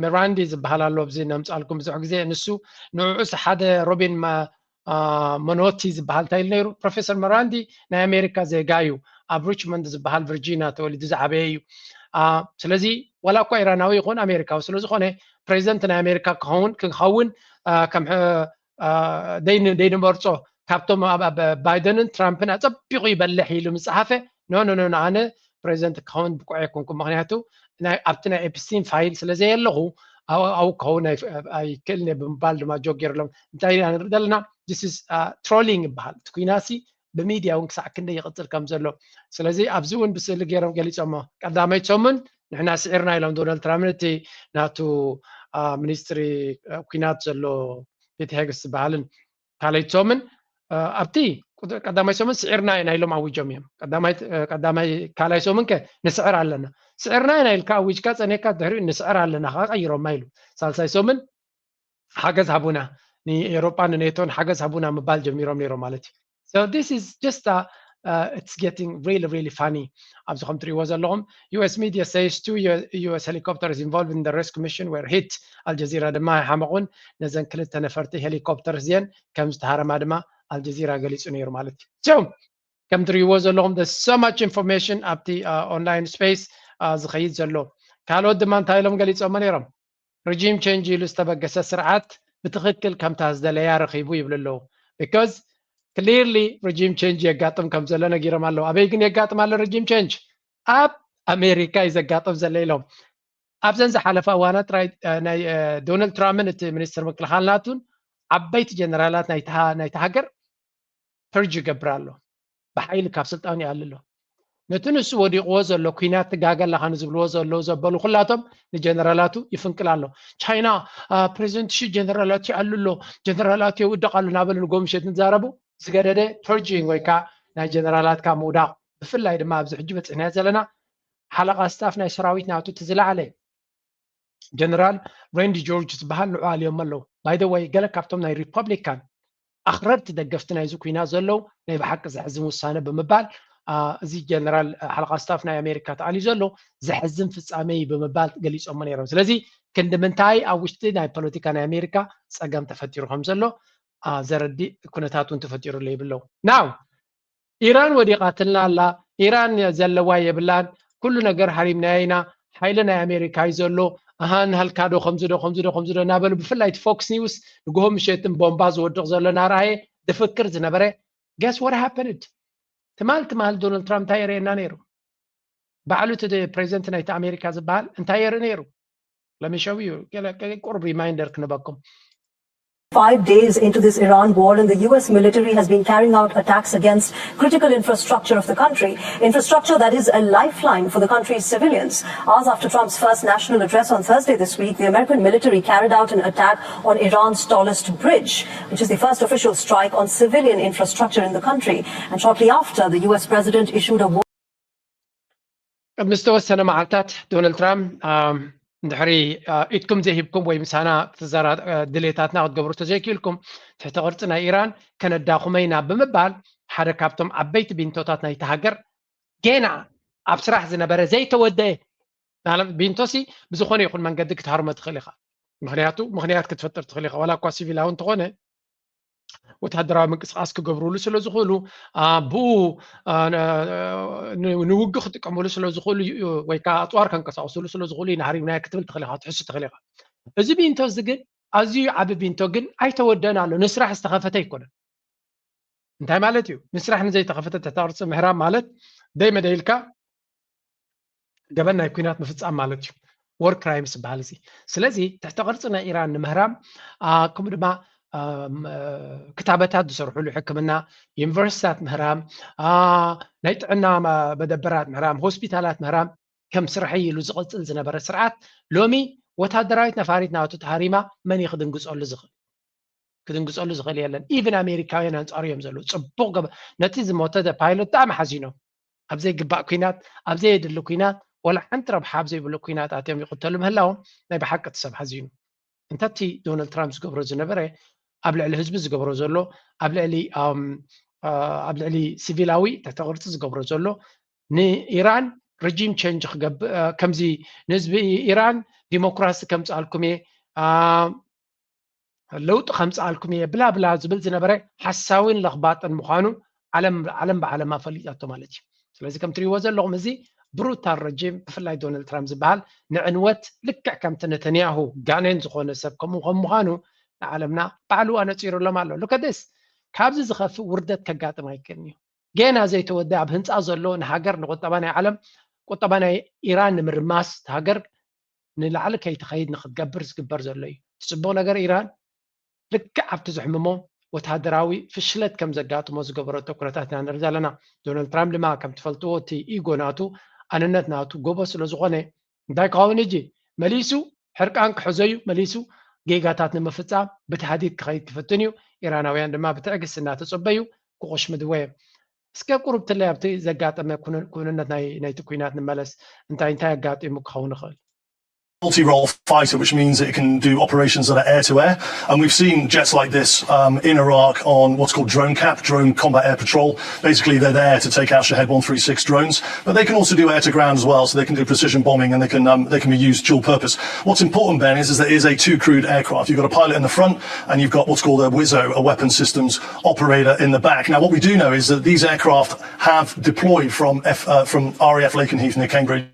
መራንዲ ዝበሃል ኣሎ ኣብዚ ነምፃልኩም ብዙሕ ግዜ ንሱ ንዕኡስ ሓደ ሮቢን መኖቲ ዝበሃል እንታይ ኢሉ ነይሩ? ፕሮፌሰር መራንዲ ናይ ኣሜሪካ ዜጋ እዩ። ኣብ ሪችመንድ ዝበሃል ቪርጂኒያ ተወሊዱ ዝዓበየ እዩ። ስለዚ ዋላ እኳ ኢራናዊ ይኹን ኣሜሪካዊ ስለዝኾነ ፕሬዚደንት ናይ ኣሜሪካ ክኸውን ክኸውን ከም ደይንመርፆ ካብቶም ባይደንን ትራምፕን ኣፀቢቑ ይበልሕ ኢሉ ምፅሓፈ ኖ ኖ ኖ ኣነ ፕሬዚደንት ክኸውን ብቁዕ ኣይኮንኩ ምክንያቱ ኣብቲ ናይ ኤፕስቲን ፋይል ስለ ዘየለኹ ኣብኡ ክኸውን ኣይክእልን እየ ብምባል ድማ ጆክ ገይርሎም እንታይ ኢና ንርኢ ዘለና this is trolling ይበሃል እቲ ኩናሲ ብሚድያ እውን ክሳዕ ክንደይ ይቕፅል ከም ዘሎ ስለዚ ኣብዚ እውን ብስእሊ ገይሮም ገሊፆሞ ቀዳመይቲ ሰሙን ንሕና ስዒርና ኢሎም ዶናልድ ትራምፕ ነቲ ናቱ ሚኒስትሪ ኩናት ዘሎ ፔቲ ሄግስ ዝበሃልን ካልኣይቲ ሰሙን ኣብቲ ቀዳማይ ሰሙን ስዒርና ኢና ኢሎም ኣዊጆም እዮም። ቀዳማይ ካልኣይ ሰሙን ከ ንስዕር ኣለና፣ ስዕርና ኢና ኢልካ ኣዊጅካ ጸኒሕካ ድሕሪኡ ንስዕር ኣለና ከኣ ቀይሮማ ኢሉ። ሳልሳይ ሰሙን ሓገዝ ሃቡና፣ ንኤውሮጳን ንኔቶን ሓገዝ ሃቡና ምባል ጀሚሮም ነይሮም ማለት እዩ። So this is just a, uh, it's getting really, really funny። ኣብዚ ከም ትሪእዎ ዘለኹም US media says two US helicopters involved in the rescue mission were hit። ኣልጀዚራ ድማ ኣይሓመቑን፣ ነዘን ክልተ ነፈርቲ ሄሊኮፕተር እዚአን ከም ዝተሃረማ ድማ ኣልጀዚራ ገሊጹ ነይሩ ማለት እዩ። So ከም ትሪእዎ ዘለኹም there's so much information ኣብቲ online space ዝኸይድ ዘሎ። ካልኦት ድማ እንታይ ኢሎም ገሊጾሞ ነይሮም? Regime change ኢሉ ዝተበገሰ ስርዓት ብትኽክል ከምታ ዝደለያ ረኺቡ ይብሉ ኣለዉ። Because clearly regime change የጋጥም ከም ዘሎ ነጊሮም ኣለዉ። ኣበይ ግን የጋጥም ኣሎ regime change? ኣብ ኣሜሪካ እዩ ዘጋጥም ዘሎ ኢሎም። ኣብዘን ዝሓለፋ እዋናት ጥራይ ናይ ዶናልድ ትራምፕን እቲ ሚኒስትር ምክልኻል ናቱን ዓበይቲ ጀነራላት ናይቲ ሃገር ፐርጅ ይገብር ኣሎ። ብሓይሊ ካብ ስልጣኑ ይኣሊ ኣሎ። ነቲ ንሱ ወዲቕዎ ዘሎ ኲናት ትጋገ ኣለኻ ንዝብልዎ ዘለዉ ዘበሉ ኩላቶም ንጀነራላቱ ይፍንቅል ኣሎ። ቻይና ፕሬዚደንት ሺ ጀነራላቱ ይኣሉ ኣሎ፣ ጀነራላቱ የውድቕ ኣሎ እናበሉ ንጎ ምሸት ንዛረቡ ዝገደደ ፐርጂንግ ወይ ከዓ ናይ ጀነራላትካ ምውዳቕ፣ ብፍላይ ድማ ኣብዚ ሕጂ በፂሕናዮ ዘለና ሓለቓ ስታፍ ናይ ሰራዊት ናቱ እቲ ዝለዓለ ጀነራል ሬንዲ ጆርጅ ዝበሃል ንዑ ኣልዮም ኣለዉ። By the way ገለ ካብቶም ናይ ሪፐብሊካን ኣኽረርቲ ደገፍቲ ናይዚ ኲናት ዘለዉ ናይ ብሓቂ ዘሕዝን ውሳነ ብምባል እዚ ጀነራል ሓለቓ ስታፍ ናይ ኣሜሪካ ተኣልዩ ዘሎ ዘሕዝን ፍጻመ እዩ ብምባል ገሊጾሞ ነይሮም። ስለዚ ክንዲ ምንታይ ኣብ ውሽጢ ናይ ፖለቲካ ናይ ኣሜሪካ ጸገም ተፈጢሩ ከም ዘሎ ዘረዲእ ኩነታት እውን ተፈጢሩ ኣሎ ይብለው። ናው ኢራን ወዲቓትልና ኣላ፣ ኢራን ዘለዋ የብላን፣ ኩሉ ነገር ሃሪምናዮ ኢና፣ ሓይሊ ናይ ኣሜሪካ እዩ ዘሎ፣ ኣሃ ንሃልካ ዶ ከምዚ ዶ ከምዚ ዶ ከምዚ ዶ እናበሉ ብፍላይ እቲ ፎክስ ኒውስ ንግሆ ምሸትን ቦምባ ዝወድቕ ዘሎ እናረኣየ ዝፍክር ዝነበረ guess what happened? ትማል ትማል ዶናልድ ትራምፕ እንታይ የርእየና ነይሩ? ባዕሉ እቲ ፕሬዚደንት ናይቲ ኣሜሪካ ዝበሃል እንታይ የርኢ ነይሩ? Let me show you. ገለ ቁሩብ ሪማይንደር ክንበኩም። Five days into this Iran war, and the U S military has been carrying out attacks against critical infrastructure of the country, infrastructure that is a lifeline for the country's civilians. Hours after Trump's first national address on Thursday this week, the American military carried out an attack on Iran's tallest bridge, which is the first official strike on civilian infrastructure in the country. And shortly after, the U S president issued a war. ቅድሚ ዝተወሰነ መዓልታት ዶናልድ ትራምፕ እንድሕሪ ኢድኩም ዘይሂብኩም ወይ ምሳና ድሌታትና ክትገብሩ ተዘይክኢልኩም ትሕቲ ቅርፂ ናይ ኢራን ከነዳኹመ ኢና ብምባል ሓደ ካብቶም ዓበይቲ ቢንቶታት ናይቲ ሃገር ገና ኣብ ስራሕ ዝነበረ ዘይተወደአ ቢንቶሲ ብዝኾነ ይኹን መንገዲ ክትሃርሞ ትኽእል ኢኻ። ምክንያቱ ምክንያት ክትፈጥር ትኽእል ኢኻ ዋላ እኳ ሲቪላዊ እንተኾነ ወታደራዊ ምንቅስቃስ ክገብሩሉ ስለ ዝኽእሉ ብኡ ንውግ ክጥቀምሉ ስለ ዝኽእሉ ወይ ከዓ ኣፅዋር ከንቀሳቀስሉ ስለ ዝኽእሉ ኢና ሃሪምናዮ ክትብል ትኽእል ኢኻ ትሕሱ ትኽእል ኢኻ። እዚ ቢንቶ እዚ ግን ኣዝዩ ዓቢ ቢንቶ ግን ኣይተወደን ኣሎ። ንስራሕ ዝተኸፈተ ኣይኮነን። እንታይ ማለት እዩ? ንስራሕ ንዘይተኸፈተ ትሕተ ቅርፂ ምህራም ማለት ደይ መደይ ኢልካ ገበን ናይ ኲናት ምፍፃም ማለት እዩ። War crimes ዝበሃል እዚ። ስለዚ ትሕተ ቅርፂ ናይ ኢራን ንምህራም ከምኡ ድማ ክታበታት ዝሰርሕሉ ሕክምና ዩኒቨርሲታት ምህራም ናይ ጥዕና መደበራት ምህራም ሆስፒታላት ምህራም ከም ስርሐይ ኢሉ ዝቕፅል ዝነበረ ስርዓት ሎሚ ወታደራዊት ነፋሪት ናቱ ተሃሪማ መን እዩ ክድንግፀሉ ዝኽእል? ክድንግፀሉ ዝኽእል የለን። ኢቭን ኣሜሪካውያን ኣንፃሩ እዮም ዘለዉ። ፅቡቕ ገበ ነቲ ዝሞተ ፓይሎት ብጣዕሚ ሓዚኖም። ኣብ ዘይግባእ ኲናት ኣብ ዘየድሊ ኲናት ወላ ሓንቲ ረብሓ ኣብ ዘይብሉ ኲናት ኣትዮም ይቕተሉ ምህላዎም ናይ ብሓቂ እቲ ሰብ ሓዚኑ። እንተ እቲ ዶናልድ ትራምፕ ዝገብሮ ዝነበረ ኣብ ልዕሊ ህዝቢ ዝገብሮ ዘሎ ኣብ ልዕሊ ኣብ ልዕሊ ሲቪላዊ ትሕተ ቅርፂ ዝገብሮ ዘሎ ንኢራን ሪጂም ቸንጅ ክገብእ ከምዚ ንህዝቢ ኢራን ዲሞክራሲ ከምፅኣልኩም እየ ለውጢ ከምፅኣልኩም እየ ብላ ብላ ዝብል ዝነበረ ሓሳዊን ለኽባጥን ምዃኑ ዓለም ዓለም ብዓለማ ፈሊጣቶ ማለት እዩ። ስለዚ ከም ትሪእዎ ዘለኹም እዚ ብሩታል ረጂም ብፍላይ ዶናልድ ትራምፕ ዝበሃል ንዕንወት ልክዕ ከምቲ ነተንያሁ ጋኔን ዝኾነ ሰብ ከምኡ ከም ምዃኑ ንዓለምና ባዕሉ ኣነፂሩሎም ኣሎ። ሉከደስ ካብዚ ዝኸፍእ ውርደት ከጋጥም ኣይክእልን እዩ። ገና ዘይተወደ ኣብ ህንፃ ዘሎ ንሃገር ንቁጠባ ናይ ዓለም ቁጠባ ናይ ኢራን ንምርማስ ሃገር ንላዕሊ ከይትኸይድ ንክትገብር ዝግበር ዘሎ እዩ። ፅቡቕ ነገር ኢራን ልክዕ ኣብቲ ዝሕምሞ ወታደራዊ ፍሽለት ከም ዘጋጥሞ ዝገበረቶ ኩነታት ኢና ንርኢ ዘለና። ዶናልድ ትራምፕ ድማ ከም ትፈልጥዎ እቲ ኢጎ ናቱ ኣንነት ናቱ ጎቦ ስለ ዝኾነ እንታይ ክኸውን እጂ መሊሱ ሕርቃን ክሕዞ እዩ መሊሱ ጌጋታት ንምፍፃም ብታህዲድ ክኸይድ ክፍትን እዩ። ኢራናውያን ድማ ብትዕግስቲ እናተፀበዩ ቁሽ ምድወ። እስከ ቁሩብ ትለይ ኣብቲ ዘጋጠመ ኩነ- ኩንነት ናይ ናይቲ ኩናት ንመለስ። እንታይ እንታይ ኣጋጢሙ ክኸውን ይኽእል? Multi-role fighter, which means it can do operations that are air to air. And we've seen jets like this um, in Iraq on what's called drone cap, drone combat air patrol. Basically, they're there to take out Shahed one three six drones, but they can also do air to ground as well. So they can do precision bombing, and they can um, they can be used dual purpose. What's important, Ben, is, is that it is a two crewed aircraft. You've got a pilot in the front, and you've got what's called a WISO, a weapon systems operator, in the back. Now, what we do know is that these aircraft have deployed from F, uh, from R A F Lakenheath near Cambridge.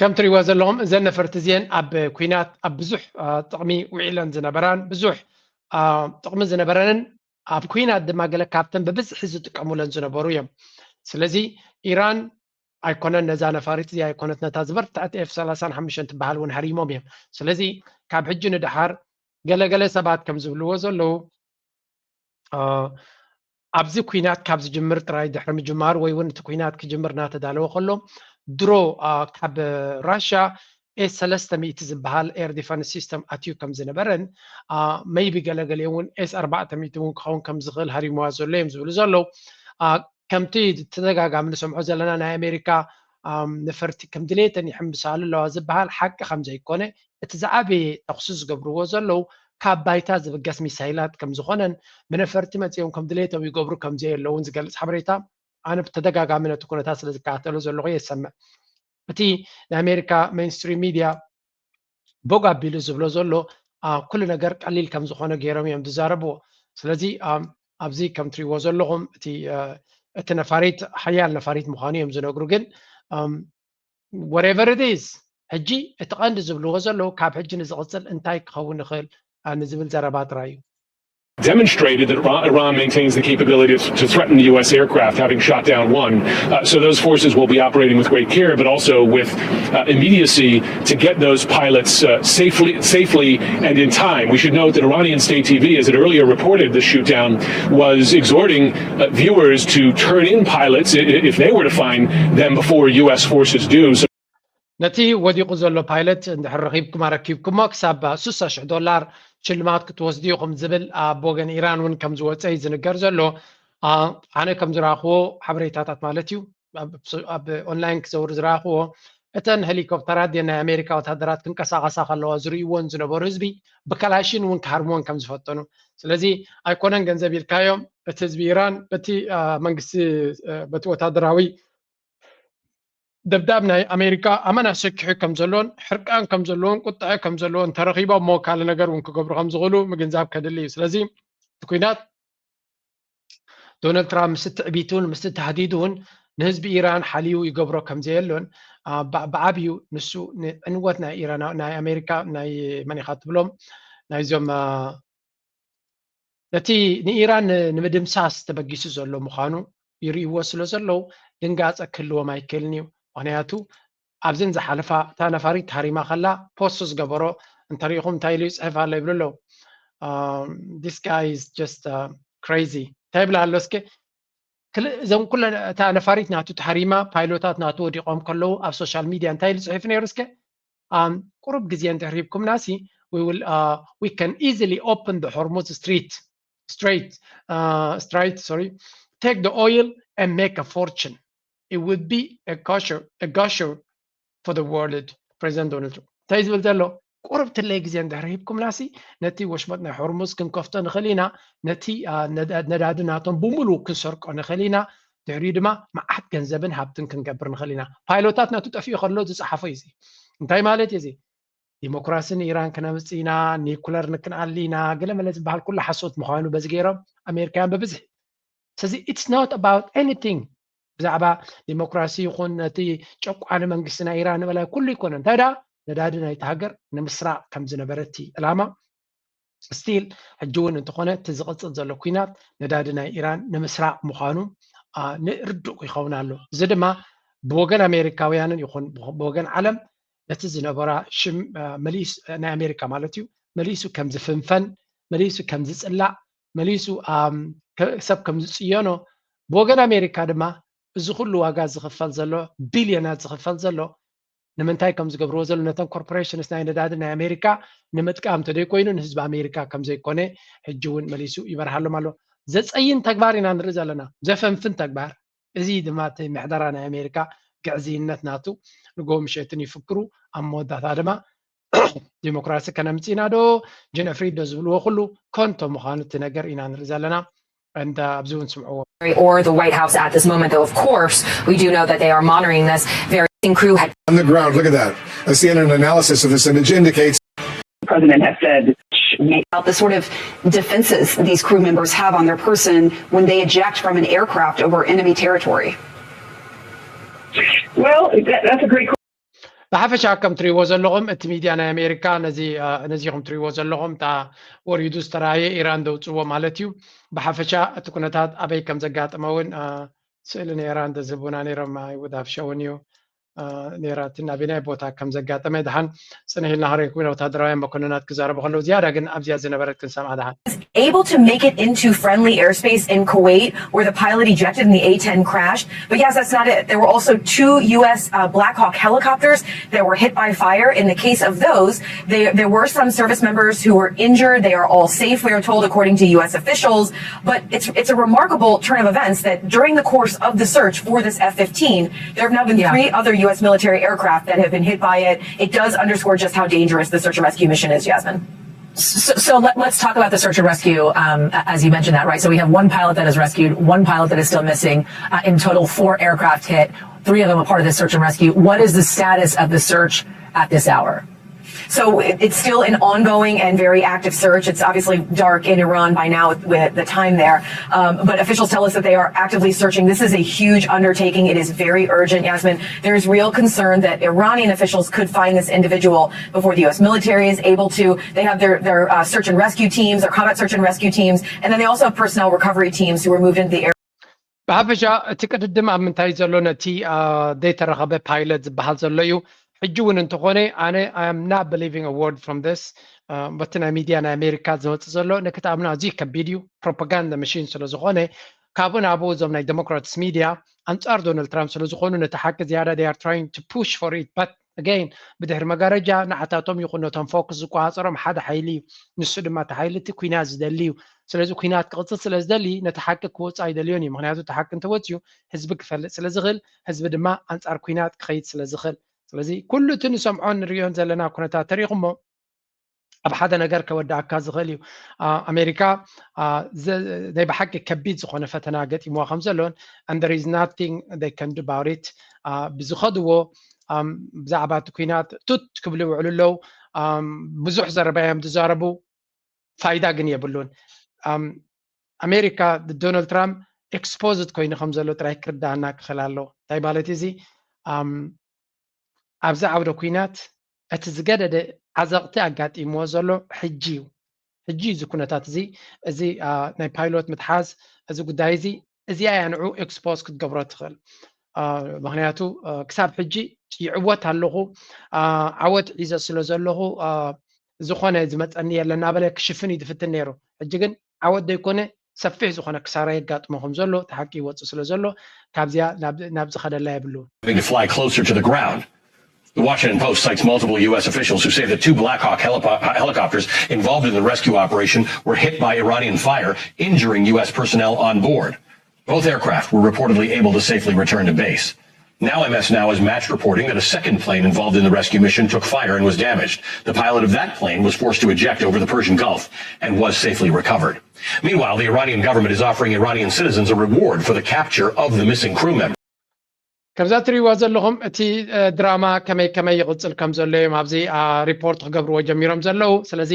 ከም ትሪእዎ ዘለኹም እዘን ነፈርቲ እዚአን ኣብ ኩናት ኣብ ብዙሕ ጥቕሚ ውዒለን ዝነበራን ብዙሕ ጥቕሚ ዝነበረንን ኣብ ኩናት ድማ ገለ ካብተን ብብዝሒ ዝጥቀሙለን ዝነበሩ እዮም። ስለዚ ኢራን ኣይኮነን ነዛ ነፋሪት እዚኣ ኣይኮነት ነታ ዝበርትዐት ኤፍ ሰላሳን ሓሙሽተን ትበሃል እውን ሃሪሞም እዮም። ስለዚ ካብ ሕጂ ንደሓር ገለገለ ሰባት ከም ዝብልዎ ዘለዉ ኣብዚ ኩናት ካብ ዝጅምር ጥራይ ድሕሪ ምጅማሩ ወይ እውን እቲ ኩናት ክጅምር እናተዳለወ ከሎ ድሮ ካብ ራሻ ኤስ ሰለስተ ሚእቲ ዝበሃል ኤር ዲፈንስ ሲስተም ኣትዩ ከም ዝነበረን maybe ገለገሊኦም እውን ኤስ ኣርባዕተ ሚእቲ እውን ክኸውን ከም ዝኽእል ሃሪምዋ ዘሎ እዮም ዝብሉ ዘለዉ። ከምቲ ተደጋጋሚ ንሰምዖ ዘለና ናይ ኣሜሪካ ነፈርቲ ከም ድሌተን ይሕምብሳሉ ኣለዋ ዝበሃል ሓቂ ከም ዘይኮነ እቲ ዝዓበየ ተኹሲ ዝገብርዎ ዘለዉ ካብ ባይታ ዝብገስ ሚሳይላት ከም ዝኾነን ብነፈርቲ መፂኦም ከም ድሌቶም ይገብሩ ከም ዘየለውን ዝገልፅ ሓበሬታ ኣነ ብተደጋጋሚ ነቲ ኩነታት ስለ ዝከታተሎ ዘለኹ የሰምዕ። እቲ ናይ ኣሜሪካ ሜንስትሪም ሚድያ ቦግ ኣቢሉ ዝብሎ ዘሎ ኩሉ ነገር ቀሊል ከም ዝኾነ ገይሮም እዮም ዝዛረብዎ። ስለዚ ኣብዚ ከም ትሪእዎ ዘለኹም እቲ እቲ ነፋሪት ሓያል ነፋሪት ምዃኑ እዮም ዝነግሩ። ግን whatever it is ሕጂ እቲ ቀንዲ ዝብልዎ ዘለዉ ካብ ሕጂ ንዝቕፅል እንታይ ክኸውን ይኽእል ንዝብል ዘረባ ጥራይ እዩ። Demonstrated that Iran maintains the capability to threaten U S aircraft, having shot down one. Uh, so those forces will be operating with great care, but also with uh, immediacy to get those pilots uh, safely, safely and in time. We should note that Iranian state T V, as it earlier reported the shoot down, was exhorting uh, viewers to turn in pilots if they were to find them before U S forces do. So ነቲ ወዲቑ ዘሎ ፓይለት እንድሕር ረኺብኩም ኣረኪብኩሞ ክሳብ ስሳ ሽሕ ዶላር ሽልማት ክትወስዱ ኢኹም ዝብል ኣብ ወገን ኢራን እውን ከም ዝወፀ እዩ ዝንገር ዘሎ። ኣነ ከም ዝረኣኽዎ ሓበሬታታት ማለት እዩ ኣብ ኦንላይን ክዘውር ዝረኣኽዎ እተን ሄሊኮፕተራት ናይ ኣሜሪካ ወታደራት ክንቀሳቐሳ ከለዋ ዝርእይዎን ዝነበሩ ህዝቢ ብከላሽን እውን ክሃርምዎን ከም ዝፈተኑ። ስለዚ ኣይኮነን ገንዘብ ኢልካዮም እቲ ህዝቢ ኢራን በቲ መንግስቲ በቲ ወታደራዊ ደብዳብ ናይ ኣሜሪካ ኣመና ሰኪሑ ከም ዘሎን ሕርቃን ከም ዘለዎን ቁጥዐ ከም ዘለዎን ተረኺቦም እሞ ካልእ ነገር እውን ክገብሩ ከም ዝኽእሉ ምግንዛብ ከድሊ እዩ። ስለዚ እቲ ኩናት ዶናልድ ትራምፕ ምስቲ ትዕቢቱን ምስቲ ታህዲዱን ንህዝቢ ኢራን ሓልዩ ይገብሮ ከም ዘየሎን ብዓብዩ ንሱ ንዕንወት ናይ ኢራን ናይ ኣሜሪካ ናይ መን ኢኻ ትብሎም ናይዞም ነቲ ንኢራን ንምድምሳስ ተበጊሱ ዘሎ ምዃኑ ይርእይዎ ስለ ዘለዉ ድንጋጸ ክህልዎም ኣይክእልን እዩ። ምኽንያቱ ኣብዘን ዝሓለፋ እታ ነፋሪት ሃሪማ ከላ ፖስት ዝገበሮ እንተሪኢኹም እንታይ ኢሉ ይፅሕፍ ኣሎ ይብሉ ኣለዉ። This guy is just crazy እንታይ ይብል ኣሎ እስከ እዞም ኩለ እታ ነፋሪት ናቱ ተሃሪማ ፓይሎታት ናቱ ወዲቖም ከለዉ ኣብ ሶሻል ሚድያ እንታይ ኢሉ ፅሒፉ ነይሩ እስከ ቁሩብ ግዜ እንድሕር ሂብኩምና ሲ we will uh, we can easily open the Hormuz Strait Strait uh, Strait sorry take the oil and make a fortune it would be a gusher a gusher for the world President Donald Trump እንታይ ዝብል ዘሎ ቁሩብ ትለይ ግዜ እንድሕር ሂብኩምና ሲ ነቲ ወሽመጥ ናይ ሆርሙዝ ክንከፍቶ ንኽእል ኢና ነቲ ነዳዲ ናቶም ብምሉእ ክንሰርቆ ንኽእል ኢና ድሕሪኡ ድማ መዓት ገንዘብን ሃብትን ክንገብር ንኽእል ኢና። ፓይሎታት ናቱ ጠፊኡ ከሎ ዝፀሓፎ እዩ እዚ። እንታይ ማለት እዩ እዚ? ዲሞክራሲ ንኢራን ክነምፅእ ኢና፣ ኒኩለር ንክንኣሊ ኢና፣ ገለመለ ዝበሃል ኩሉ ሓሶት ምዃኑ በዚ ገይሮም ኣሜሪካውያን ብብዝሒ። ስለዚ it's not about anything ብዛዕባ ዲሞክራሲ ይኹን ነቲ ጨቋኒ መንግስቲ ናይ ኢራን ንበላይ ኩሉ ይኮነ እንታይ ዳ ነዳዲ ናይቲ ሃገር ንምስራቕ ከም ዝነበረ እቲ ዕላማ ስቲል ሕጂ እውን እንተኾነ እቲ ዝቕፅል ዘሎ ኩናት ነዳዲ ናይ ኢራን ንምስራቕ ምዃኑ ንርዱእ ይኸውን ኣሎ። እዚ ድማ ብወገን ኣሜሪካውያንን ይኹን ብወገን ዓለም ነቲ ዝነበራ ሽም መሊስ ናይ ኣሜሪካ ማለት እዩ መሊሱ ከም ዝፍንፈን መሊሱ ከም ዝፅላእ መሊሱ ሰብ ከም ዝፅየኖ ብወገን ኣሜሪካ ድማ እዚ ኩሉ ዋጋ ዝኽፈል ዘሎ ቢልዮናት ዝኽፈል ዘሎ ንምንታይ ከም ዝገብርዎ ዘሎ ነተን ኮርፖሬሽንስ ናይ ነዳዲ ናይ ኣሜሪካ ንምጥቃም ተደይኮይኑ ንህዝቢ ኣሜሪካ ከም ዘይኮነ ሕጂ እውን መሊሱ ይበርሃሎም ኣሎ። ዘጸይን ተግባር ኢና ንርኢ ዘለና፣ ዘፈንፍን ተግባር። እዚ ድማ እቲ ምሕደራ ናይ ኣሜሪካ ግዕዝይነት ናቱ ንጎ ምሸትን ይፍክሩ፣ ኣብ መወዳእታ ድማ ዲሞክራሲ ከነምጽእ ኢና ዶ ጀነፍሪ ዶ ዝብልዎ ኩሉ ኮንቶ ምዃኑ እቲ ነገር ኢና ንርኢ ዘለና። And uh, ኣብዚ እውን ስምዕዎ። Or the White House at this moment, though of course we do know that they are monitoring this. Very crew had On the ground, look at that. A C N N analysis of this image indicates president has said about the sort of defenses these crew members have on their person when they eject from an aircraft over enemy territory. Well, that, that's a great question. ብሓፈሻ ከም ትሪእዎ ዘለኹም እቲ ሚድያ ናይ ኣሜሪካ ነዚ ነዚ ከም ትሪእዎ ዘለኹም እታ ወሪዱ ዝተረኣየ ኢራን ደውፅዎ ማለት እዩ። ብሓፈሻ እቲ ኩነታት ኣበይ ከም ዘጋጠመ እውን ስእሊ ናይ ኢራን እንተዝህቡና ነይሮም I would have shown you ነይራ እቲ ናበናይ ቦታ ከም ዘጋጠመ። ድሓን ፅንሕ ኢልና ክንረክብ ኢና ወታደራውያን መኮንናት ክዛረቡ ከለዉ ዝያዳ ግን ኣብዚኣ ዝነበረት ክንሰምዓ ድሓን። Able to make it into friendly airspace in Kuwait, where the pilot ejected and the A ten crashed. But yes, that's not it. There were also two U S uh, Black Hawk helicopters that were hit by fire. In the case of those, they, there were some service members who were injured. They are all safe, we are told, according to U S officials. But it's, it's a remarkable turn of events that during the course of the search for this F fifteen, there have now been yeah. three other U S military aircraft that have been hit by it. It does underscore just how dangerous the search and rescue mission is, Jasmine. So, so let, us talk about the search and rescue. Um, as you mentioned that, right? So we have one pilot that is rescued, one pilot that is still missing. Uh, in total, four aircraft hit, three of them a part of the search and rescue. What is the status of the search at this hour? So it's still an ongoing and very active search. It's obviously dark in Iran by now with the time there. Um, but officials tell us that they are actively searching. This is a huge undertaking. It is very urgent, Yasmin. There's real concern that Iranian officials could find this individual before the U S military is able to. They have their, their uh, search and rescue teams, their combat search and rescue teams, and then they also have personnel recovery teams who were moved into the air. ብሓፈሻ እቲ ቅድድም ኣብ ምንታይ ዘሎ ነቲ ዘይተረኸበ ፓይለት ዝበሃል ዘሎ እዩ። ሕጂ እውን እንተኾነ ኣነ I am not believing a word from this በቲ ናይ ሚድያ ናይ ኣሜሪካ ዝወፅእ ዘሎ ንክትኣምኖ ኣዝዩ ከቢድ እዩ። ፕሮፓጋንዳ መሽን ስለ ዝኾነ ካብኡ ናብኡ እዞም ናይ ዴሞክራትስ ሚድያ ኣንፃር ዶናልድ ትራምፕ ስለ ዝኾኑ ነቲ ሓቂ ዝያዳ they are trying to push for it but again ብድሕሪ መጋረጃ ንዓታቶም ይኹን ነቶም ፎክስ ዝቆፃፀሮም ሓደ ሓይሊ እዩ። ንሱ ድማ እቲ ሓይሊ እቲ ኩናት ዝደሊ እዩ። ስለዚ ኩናት ክቕፅል ስለ ዝደሊ ነቲ ሓቂ ክወፅእ ኣይደልዮን እዩ። ምክንያቱ እቲ ሓቂ እንተወፅዩ ህዝቢ ክፈልጥ ስለ ዝኽእል ህዝቢ ድማ ኣንፃር ኩናት ክኸይድ ስለ ዝኽእል። ስለዚ ኩሉ እቲ ንሰምዖን ንሪኦን ዘለና ኩነታት ተሪኹሞ ኣብ ሓደ ነገር ከወዳእካ ዝኽእል እዩ። ኣሜሪካ ናይ ብሓቂ ከቢድ ዝኾነ ፈተና ገጢምዋ ከም ዘሎን and there is nothing they can do about it ብዝኸድዎ ብዛዕባ እቲ ኩናት ቱት ክብሉ ይውዕሉ ኣለዉ። ብዙሕ ዘረባ እዮም ዝዛረቡ፣ ፋይዳ ግን የብሉን። ኣሜሪካ ዶናልድ ትራምፕ exposed ኮይኑ ከም ዘሎ ጥራይ ክርዳእና ክኽእል ኣለዎ። እንታይ ማለት እዚ ኣብዚ ዓውደ ኩናት እቲ ዝገደደ ዓዘቕቲ ኣጋጢምዎ ዘሎ ሕጂ እዩ። ሕጂ እዚ ኩነታት እዚ እዚ ናይ ፓይሎት ምትሓዝ እዚ ጉዳይ እዚ እዚኣ እያ ንዑ expose ክትገብሮ ትኽእል። ምክንያቱ ክሳብ ሕጂ ይዕወት ኣለኹ ዓወት ሒዘ ስለ ዘለኹ ዝኾነ ዝመፀኒ የለ እናበለ ክሽፍን እዩ ዝፍትን ነይሩ። ሕጂ ግን ዓወት ዘይኮነ ሰፊሕ ዝኾነ ክሳራ የጋጥሞ ከም ዘሎ እቲ ሓቂ ይወፅእ ስለ ዘሎ ካብዚኣ ናብ ዝኸደላ የብሉ። The Washington Post cites multiple U S officials who say that two Black Hawk helicopters involved in the rescue operation were hit by Iranian fire, injuring U S personnel on board. Both aircraft were reportedly able to safely return to base. Now M S Now has matched reporting that a second plane involved in the rescue mission took fire and was damaged. The pilot of that plane was forced to eject over the Persian Gulf and was safely recovered. Meanwhile, the Iranian government is offering Iranian citizens a reward for the capture of the missing crew member. ከምዛ ትሪእዋ ዘለኹም እቲ ድራማ ከመይ ከመይ ይቕፅል ከም ዘሎ እዮም ኣብዚ ሪፖርት ክገብርዎ ጀሚሮም ዘለዉ። ስለዚ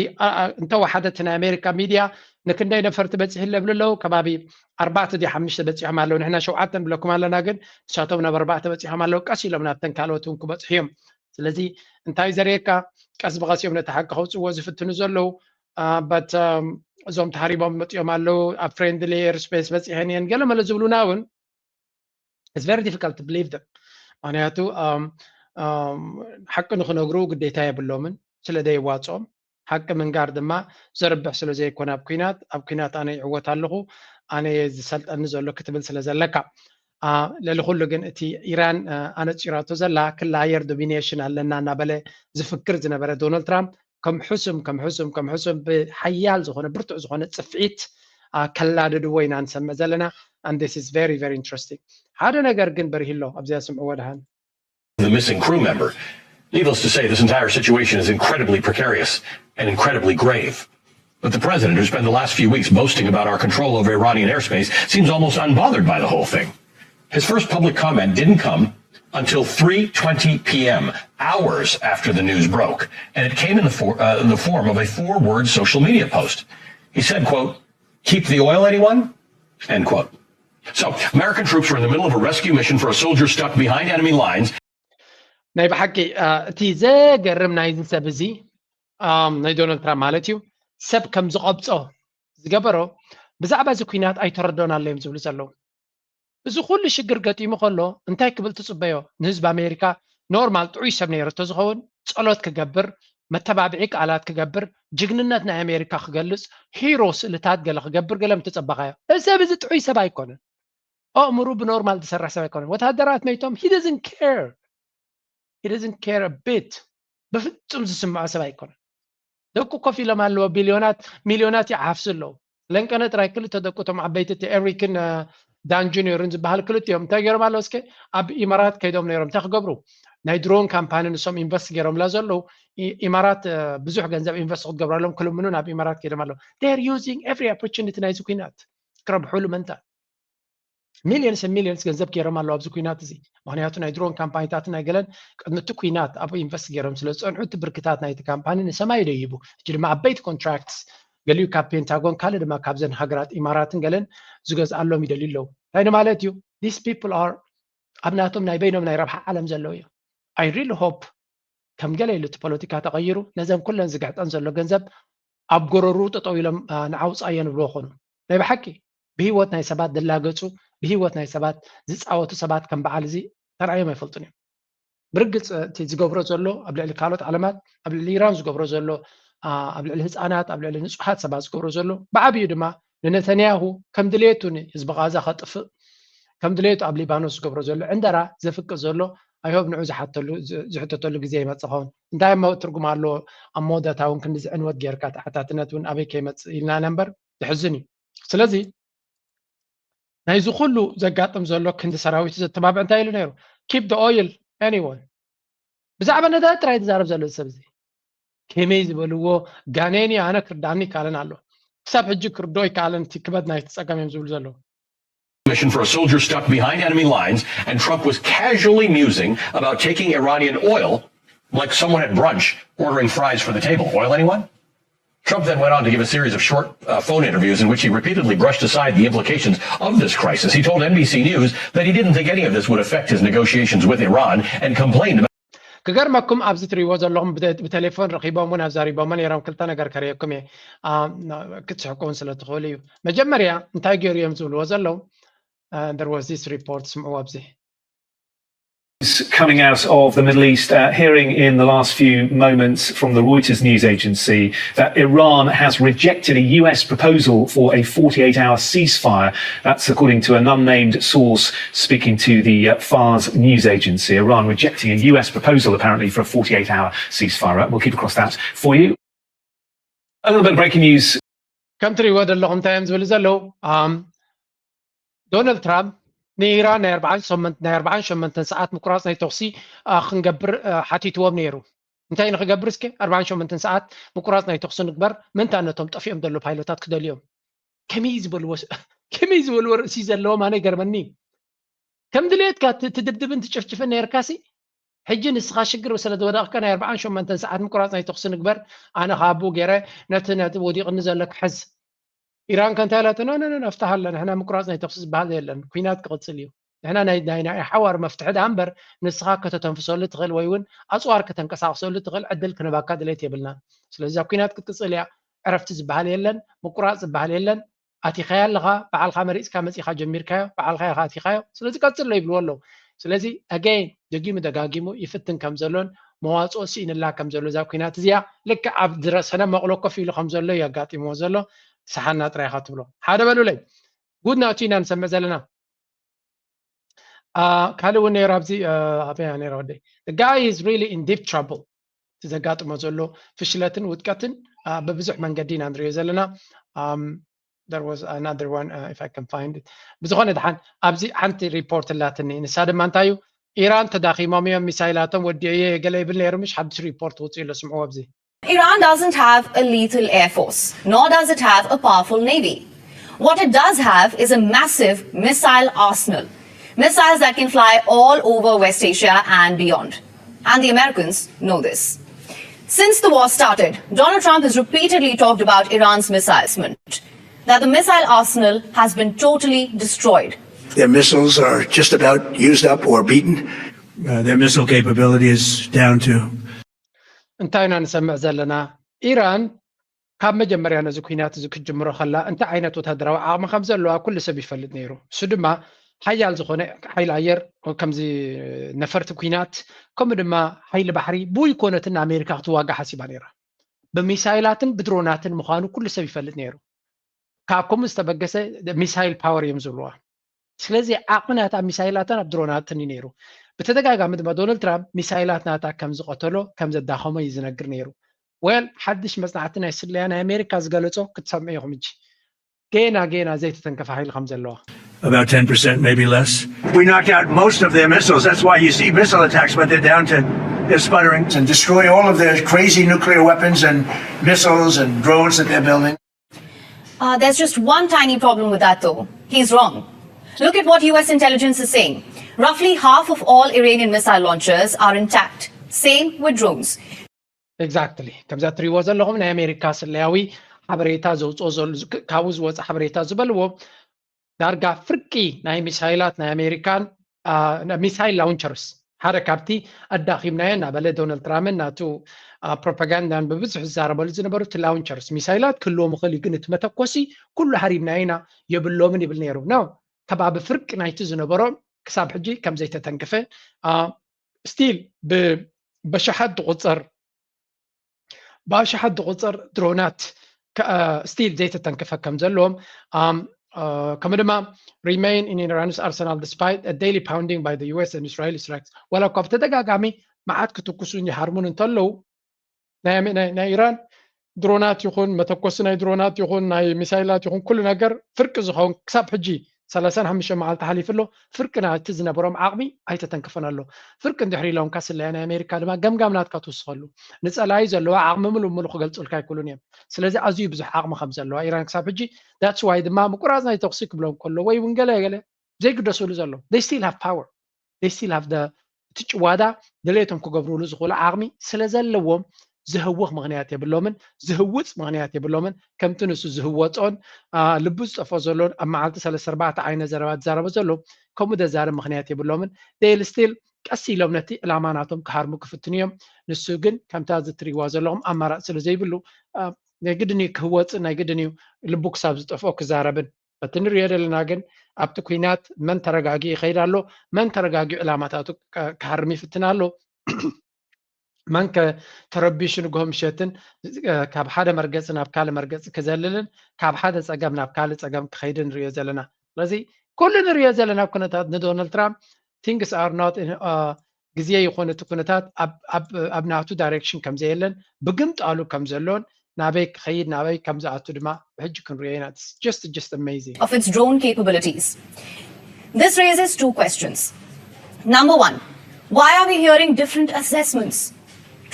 እንተወሓደ እቲ ናይ ኣሜሪካ ሚድያ ንክንደይ ነፈርቲ በፂሑ ኣለብሉ ኣለዉ ከባቢ ኣርባዕተ ድዩ ሓሙሽተ በፂሖም ኣለዉ። ንሕና ሸውዓተ ንብለኩም ኣለና ግን ንሳቶም ናብ ኣርባዕተ በፂሖም ኣለዉ። ቀስ ኢሎም ናብተን ካልኦት እውን ክበፅሑ እዮም። ስለዚ እንታይ ዘርእየካ ቀስ ብቐስ እዮም ነቲ ሓቂ ከውፅዎ ዝፍትኑ ዘለዉ። በት እዞም ተሃሪቦም መፅኦም ኣለዉ ኣብ friendly airspace በፂሐን እየን ገለመለ ዝብሉና እውን it's very difficult to believe them። ምክንያቱ ሓቂ ንክነግሩ ግዴታ የብሎምን ስለ ዘይዋፅኦም። ሓቂ ምንጋር ድማ ዘርብሕ ስለ ዘይኮነ ኣብ ኩናት ኣብ ኩናት ኣነ ይዕወት ኣለኹ ኣነ ዝሰልጠኒ ዘሎ ክትብል ስለ ዘለካ። ልዕሊ ኩሉ ግን እቲ ኢራን ኣነፂራቶ ዘላ ክላ ኣየር domination ኣለና እናበለ ዝፍክር ዝነበረ ዶናልድ ትራምፕ ከም ሕሱም ከም ሕሱም ከም ሕሱም ብሓያል ዝኾነ ብርቱዕ ዝኾነ ፅፍዒት ከላደድዎ ኢና ንሰምዕ ዘለና። And this is very, very interesting. ሓደ ነገር ግን በርሂ ኣሎ ኣብዚኣ ስምዕዎ ደሃን። The missing crew member. Needless to say, this entire situation is incredibly precarious and incredibly grave. But the president, who spent the last few weeks boasting about our control over Iranian airspace, seems almost unbothered by the whole thing. His first public comment didn't come until three twenty p.m., hours after the news broke, and it came in the, for, uh, in the form of a four-word social media post. He said, quote, "Keep the oil, anyone?" End quote. So, American troops were in the middle of a rescue mission for a soldier stuck behind enemy lines. ናይ ብሓቂ እቲ ዘገርም ናይዚ ሰብ እዚ ናይ ዶናልድ ትራምፕ ማለት እዩ ሰብ ከም ዝቐብጾ ዝገበሮ ብዛዕባ እዚ ኩናት ኣይተረዶን ኣሎ እዮም ዝብሉ ዘለዉ። እዚ ኩሉ ሽግር ገጢሙ ከሎ እንታይ ክብል ትጽበዮ? ንህዝቢ ኣሜሪካ ኖርማል ጥዑይ ሰብ ነይሩ እንተዝኸውን ጸሎት ክገብር፣ መተባብዒ ቃላት ክገብር፣ ጅግንነት ናይ ኣሜሪካ ክገልጽ፣ ሂሮ ስእልታት ገለ ክገብር ገለ ምተጸበኻዮ። እዚ ሰብ እዚ ጥዑይ ሰብ ኣይኮነን። ኣእምሩ ብኖርማል ዝሰርሕ ሰብ ኣይኮነን። ወታደራት መይቶም he doesn't care he doesn't care a bit። በፍጹም ዝስምዖ ሰብ ኣይኮነን። ደቁ ኮፍ ኢሎም ኣለዎ፣ ቢልዮናት ሚልዮናት ይዓፍሱ ኣለዉ። ለንቀነ ጥራይ ክልተ ደቁ እቶም ዓበይቲ እቲ ኤሪክን ዳን ጁኒዮርን ዝበሃል ክልቲኦም እንታይ ገይሮም ኣለዉ? እስከ ኣብ ኢማራት ከይዶም ነይሮም እንታይ ክገብሩ? ናይ ድሮን ካምፓኒ ንሶም ኢንቨስት ገይሮምላ ዘለዉ ኢማራት ብዙሕ ገንዘብ ኢንቨስት ክትገብረሎም ክልምኑ ናብ ኢማራት ከይዶም ኣለዉ። They are using every opportunity ናይዚ ኩናት ክረብሕሉ ምእንታን። ሚልዮንስ ሚልዮንስ ገንዘብ ገይሮም ኣለዉ ኣብዚ ኩናት እዚ። ምክንያቱ ናይ ድሮን ካምፓኒታትን ናይ ገለን ቅድሚ እቲ ኩናት ኣብኡ ኢንቨስት ገይሮም ስለ ዝፀንሑ እቲ ብርክታት ናይቲ ካምፓኒ ንሰማይ ደይቡ። ሕጂ ድማ ዓበይቲ ኮንትራክትስ ገሊኡ ካብ ፔንታጎን ካልእ ድማ ካብዘን ሃገራት ኢማራትን ገለን ዝገዝኣሎም ይደልዩ ኣለዉ። እንታይ ንማለት እዩ? These people are ኣብ ናቶም ናይ በይኖም ናይ ረብሓ ዓለም ዘለዉ እዮም። I really hope ከም ገለ ኢሉ እቲ ፖለቲካ ተቐይሩ ነዘን ኩለን ዝግሕጠን ዘሎ ገንዘብ ኣብ ጎረሩ ጠጠው ኢሎም ንዓውፃዮ ንብልዎ ኾኑ። ናይ ብሓቂ ብህይወት ናይ ሰባት ዝላገፁ ብህይወት ናይ ሰባት ዝፃወቱ ሰባት ከም በዓል እዚ ተራእዮም ኣይፈልጡን እዮም። ብርግፅ እቲ ዝገብሮ ዘሎ ኣብ ልዕሊ ካልኦት ዓለማት ኣብ ልዕሊ ኢራን ዝገብሮ ዘሎ ኣብ ልዕሊ ህፃናት ኣብ ልዕሊ ንፁሓት ሰባት ዝገብሮ ዘሎ ብዓብዩ ድማ ንነተንያሁ ከም ድሌቱ ንህዝቢ ቃዛ ከጥፍእ ከም ድሌቱ ኣብ ሊባኖስ ዝገብሮ ዘሎ ዕንደራ ዘፍቅድ ዘሎ ኣይሆብ ንዑ ዝሓተሉ ዝሕተተሉ ግዜ ይመፅእ ኸውን። እንታይ እሞ ትርጉም ኣለዎ ኣብ መወዳእታ እውን ክንዲ ዝዕንወት ጌርካ ተሓታትነት እውን ኣበይ ከይመፅእ ኢልና ኢና እምበር ዘሕዝን እዩ። ስለዚ ናይዚ ኩሉ ዘጋጥም ዘሎ ክንዲ ሰራዊቱ ዘተባብዕ እንታይ ኢሉ ነይሩ? Keep the oil, anyone። ብዛዕባ ነዳዲ ጥራይ ዝዛረብ ዘሎ እዚ ሰብ እዚ ከመይ ዝበልዎ ጋኔን እዩ ኣነ ክርዳኒ ይከኣለን ኣሎ። ክሳብ ሕጂ ክርድኦ ይከኣለን እቲ ክበድ ናይቲ ፀገም እዮም ዝብሉ ዘለዉ። Mission for a soldier stuck behind enemy lines, and Trump was casually musing about taking Iranian oil, like someone at brunch ordering fries for the table. Oil, anyone? Trump then went on to give a series of short uh, phone interviews in which he repeatedly brushed aside the implications of this crisis. He told N B C News that he didn't think any of this would affect his negotiations with Iran and complained about ክገርመኩም ኣብዚ ትሪእዎ ዘለኹም ብቴሌፎን ረኺቦም እውን ኣዛሪቦሞ ነይሮም። ክልተ ነገር ከርእየኩም እየ ክትስሕቁ እውን ስለ ትኽእሉ እዩ። መጀመርያ እንታይ ገይሩ እዮም ዝብልዎ ዘለዉ? There was this report ስምዕዎ ኣብዚ coming out of the Middle East, uh, hearing in the last few moments from the Reuters news agency that Iran has rejected a U S proposal for a forty-eight hour ceasefire. That's according to an unnamed source speaking to the uh, Fars news agency. Iran rejecting a U S proposal apparently for a forty-eight hour ceasefire. We'll keep across that for you. A little bit of breaking news. ከም ትሪእዎ ዘለኹም እንታይ እዮም ዝብሉ ዘለዉ? ዶናልድ ትራምፕ ንኢራን ናይ ኣርባዓን ሸሞንተ ናይ ኣርባዓን ሸሞንተን ሰዓት ምቁራፅ ናይ ተኹሲ ክንገብር ሓቲትዎም ነይሩ። እንታይ ንክገብር እስከ ኣርባዓን ሸሞንተን ሰዓት ምቁራፅ ናይ ተኹሲ ንግበር። ምንታ ነቶም ጠፊኦም ዘለዉ ፓይሎታት ክደልዮም ከመይ ዝበልዎ ከመይ ዝበልዎ ርእሲ ዘለዎም ኣነ ይገርመኒ። ከም ድሌትካ ትድብድብን ትጭፍጭፍን ነይርካሲ ሕጂ ንስኻ ሽግር ስለ ዝወደቕካ ናይ ኣርባዓን ሸሞንተን ሰዓት ምቁራፅ ናይ ተኹሲ ንግበር። ኣነ ካብ ኣብኡ ገይረ ነቲ ነቲ ወዲቕኒ ዘሎ ክሕዝ። ኢራን ከ እንታይ ኢላቶ? ኖ ኖ ኖ ፍታህ ኣሎ። ንሕና ምቁራፅ ናይ ተኹሲ ዝበሃል የለን። ኩናት ክቕፅል እዩ። ንሕና ናይ ናይ ናይ ሓዋር መፍትሒ ደኣ እምበር ንስኻ ከተተንፍሰሉ ትኽእል ወይ እውን ኣፅዋር ከተንቀሳቕሰሉ ትኽእል ዕድል ክንህበካ ድሌት የብልናን። ስለዚ እዛ ኩናት ክትቅፅል እያ። ዕረፍቲ ዝበሃል የለን። ምቁራፅ ዝበሃል የለን። ኣቲኻያ ኣለኻ፣ በዓልኻ መሪፅካ መፂኻ ጀሚርካዮ፣ በዓልኻ ኢኻ ኣቲኻዮ፣ ስለዚ ቀፅሎ ይብልዎ ኣለዉ። ስለዚ ኣገይን ደጊሙ ደጋጊሙ ይፍትን ከም ዘሎን መዋፅኦ ስኢንላ ከም ዘሎ እዛ ኩናት እዚኣ ልክዕ ኣብ ዝረሰነ መቕሎ ኮፍ ኢሉ ከም ዘሎ እዩ ኣጋጢምዎ ዘሎ። ሰሓና ጥራይ ኢኻ ትብሎ። ሓደ በሉለይ። ጉድ ናቱ ኢና ንሰምዕ ዘለና። ካልእ እውን ነይሩ ኣብዚ ኣበያ ነይረ ወደይ። The guy is really in deep trouble። እቲ ዘጋጥሞ ዘሎ ፍሽለትን ውድቀትን በብዙሕ መንገዲ ኢና ንሪኦ ዘለና። there was another one, uh, if I can find it. ብዝኾነ ድሓን ኣብዚ ሓንቲ ሪፖርት ኣላትኒ። ንሳ ድማ እንታይ እዩ? ኢራን ተዳኺሞም እዮም፣ ሚሳይላቶም ወዲኦየ ገለ ይብል ነይሩ፣ ምሽ ሓድሽ ሪፖርት ውፅእ ኢሎ ስምዕዎ ኣብዚ። Iran doesn't have a lethal air force, nor does it have a powerful navy. What it does have is a massive missile arsenal. Missiles that can fly all over West Asia and beyond. And the Americans know this. Since the war started, Donald Trump has repeatedly talked about Iran's missile arsenal, that the missile arsenal has been totally destroyed. Their missiles are just about used up or beaten. Uh, their missile capability is down to እንታይ ኢና ንሰምዕ ዘለና? ኢራን ካብ መጀመርያ ነዚ ኩናት እዚ ክትጅምሮ ከላ እንታይ ዓይነት ወታደራዊ ዓቕሚ ከም ዘለዋ ኩሉ ሰብ ይፈልጥ ነይሩ። እሱ ድማ ሓያል ዝኾነ ሓይሊ ኣየር፣ ከምዚ ነፈርቲ ኩናት፣ ከምኡ ድማ ሓይሊ ባሕሪ ብይኮነትን ንኣሜሪካ ክትዋጋ ሓሲባ ነይራ። ብሚሳይላትን ብድሮናትን ምዃኑ ኩሉ ሰብ ይፈልጥ ነይሩ። ካብ ከምኡ ዝተበገሰ ሚሳይል ፓወር እዮም ዝብልዋ። ስለዚ ዓቕሚ ናታ ሚሳይላትን ኣብ ድሮናትን እዩ ነይሩ። ብተደጋጋሚ ድማ ዶናልድ ትራምፕ ሚሳይላት ናታ ከም ዝቐተሎ ከም ዘዳኸሞ እዩ ዝነግር ነይሩ። ወል ሓድሽ መፅናዕቲ ናይ ስለያ ናይ ኣሜሪካ ዝገለጾ ክትሰምዑ ኢኹም። እጂ ጌና ጌና ዘይተተንከፈ ሓይሊ ከም ዘለዋ About ten percent, maybe less. We knocked out most of their missiles. That's why you see missile attacks, but they're down to they're sputtering. And destroy all of their crazy nuclear weapons and missiles and drones that they're building. Uh, there's just one tiny problem with that, though. He's wrong. Look at what U S intelligence is saying. Roughly half of all Iranian missile launchers are intact. Same with drones. Exactly. ከምዛ እትሪእዎ ዘለኹም ናይ ኣሜሪካ ስለያዊ ሓበሬታ ዘውፅኦ ዘሎ፣ ካብኡ ዝወፀ ሓበሬታ ዝበልዎ ዳርጋ ፍርቂ ናይ ሚሳይላት ናይ ኣሜሪካን ሚሳይል ላውንቸርስ ሓደ ካብቲ ኣዳኺምናዮ እናበለ ዶናልድ ትራምፕን ናቱ ፕሮፓጋንዳን ብብዝሒ ዝዛረበሉ ዝነበሩ እቲ ላውንቸርስ ሚሳይላት ክህልዎም ይኽእል እዩ፣ ግን እቲ መተኮሲ ኩሉ ሃሪምናዮ ኢና፣ የብሎምን ይብል ነይሩ። ኖ፣ ከባቢ ፍርቂ ናይቲ ዝነበሮ ክሳብ ሕጂ ከም ዘይተተንክፈ፣ ስቲል በሽሓት ዝቑፀር ብኣሽሓት ዝቑፀር ድሮናት ስቲል ዘይተተንከፈ ከም ዘለዎም፣ ከምኡ ድማ remain in Iran's arsenal despite a daily pounding by the U S and Israeli strikes። ዋላ እኳ ብተደጋጋሚ መዓት ክትኩሱን ይሃርሙን እንተለዉ፣ ናይ ኢራን ድሮናት ይኹን መተኮሲ ናይ ድሮናት ይኹን ናይ ሚሳይላት ይኹን ኩሉ ነገር ፍርቂ ዝኸውን ክሳብ ሕጂ ሰላሳን ሓሙሽተ መዓልቲ ሓሊፉ ኣሎ። ፍርቂ ናቲ ዝነበሮም ዓቕሚ ኣይተተንከፈን ኣሎ። ፍርቂ እንድሕሪ ኢሎምካ ስለያ ናይ ኣሜሪካ ድማ ገምጋም ናትካ ትውስኸሉ። ንፀላኢ ዘለዋ ዓቕሚ ምሉእ ምሉእ ክገልፁልካ ኣይክእሉን እዮም። ስለዚ ኣዝዩ ብዙሕ ዓቕሚ ከም ዘለዋ ኢራን ክሳብ ሕጂ that's why ድማ ምቁራፅ ናይ ተኩሲ ክብሎም ከሎ ወይ እውን ገለ ገለ ዘይግደስሉ ዘሎ they still have power, they still have the እቲ ጭዋዳ ድሌቶም ክገብሩሉ ዝኽእሉ ዓቕሚ ስለ ዘለዎም ዝህውኽ ምኽንያት የብሎምን፣ ዝህውፅ ምኽንያት የብሎምን። ከምቲ ንሱ ዝህወፆን ልቡ ዝጠፍኦ ዘሎን ኣብ መዓልቲ ሰለስተ ኣርባዕተ ዓይነት ዘረባ ዝዛረቦ ዘሎ ከምኡ ዘዛርብ ምኽንያት የብሎምን። They'll still ቀስ ኢሎም ነቲ ዕላማ ናቶም ክሃርሙ ክፍትኑ እዮም። ንሱ ግን ከምታ እዚ እትሪእዋ ዘለኹም ኣማራፂ ስለ ዘይብሉ ናይ ግድን እዩ ክህወፅን ናይ ግድን እዩ ልቡ ክሳብ ዝጠፍኦ ክዛረብን። በቲ ንሪኦ ዘለና ግን ኣብቲ ኲናት መን ተረጋጊኡ ይኸይድ ኣሎ፣ መን ተረጋጊኡ ዕላማታቱ ክሃርም ይፍትን ኣሎ፣ መን ከ ተረቢሹ ንግሆ ምሸትን ካብ ሓደ መርገፂ ናብ ካልእ መርገፂ ክዘልልን ካብ ሓደ ፀገም ናብ ካልእ ፀገም ክኸይድን ንሪኦ ዘለና። ስለዚ ኩሉ ንሪኦ ዘለና ኩነታት ንዶናልድ ትራምፕ things are not ግዜ ይኹን እቲ ኩነታት ኣብ ናቱ ዳይሬክሽን ከምዘየለን ብግምጣሉ ከምዘሎን ናበይ ክኸይድ ናበይ ከምዝኣቱ ድማ ብሕጂ ክንሪኦ ኢና። Just just amazing. Of its drone capabilities. This raises two questions. Number one, why are we hearing different assessments?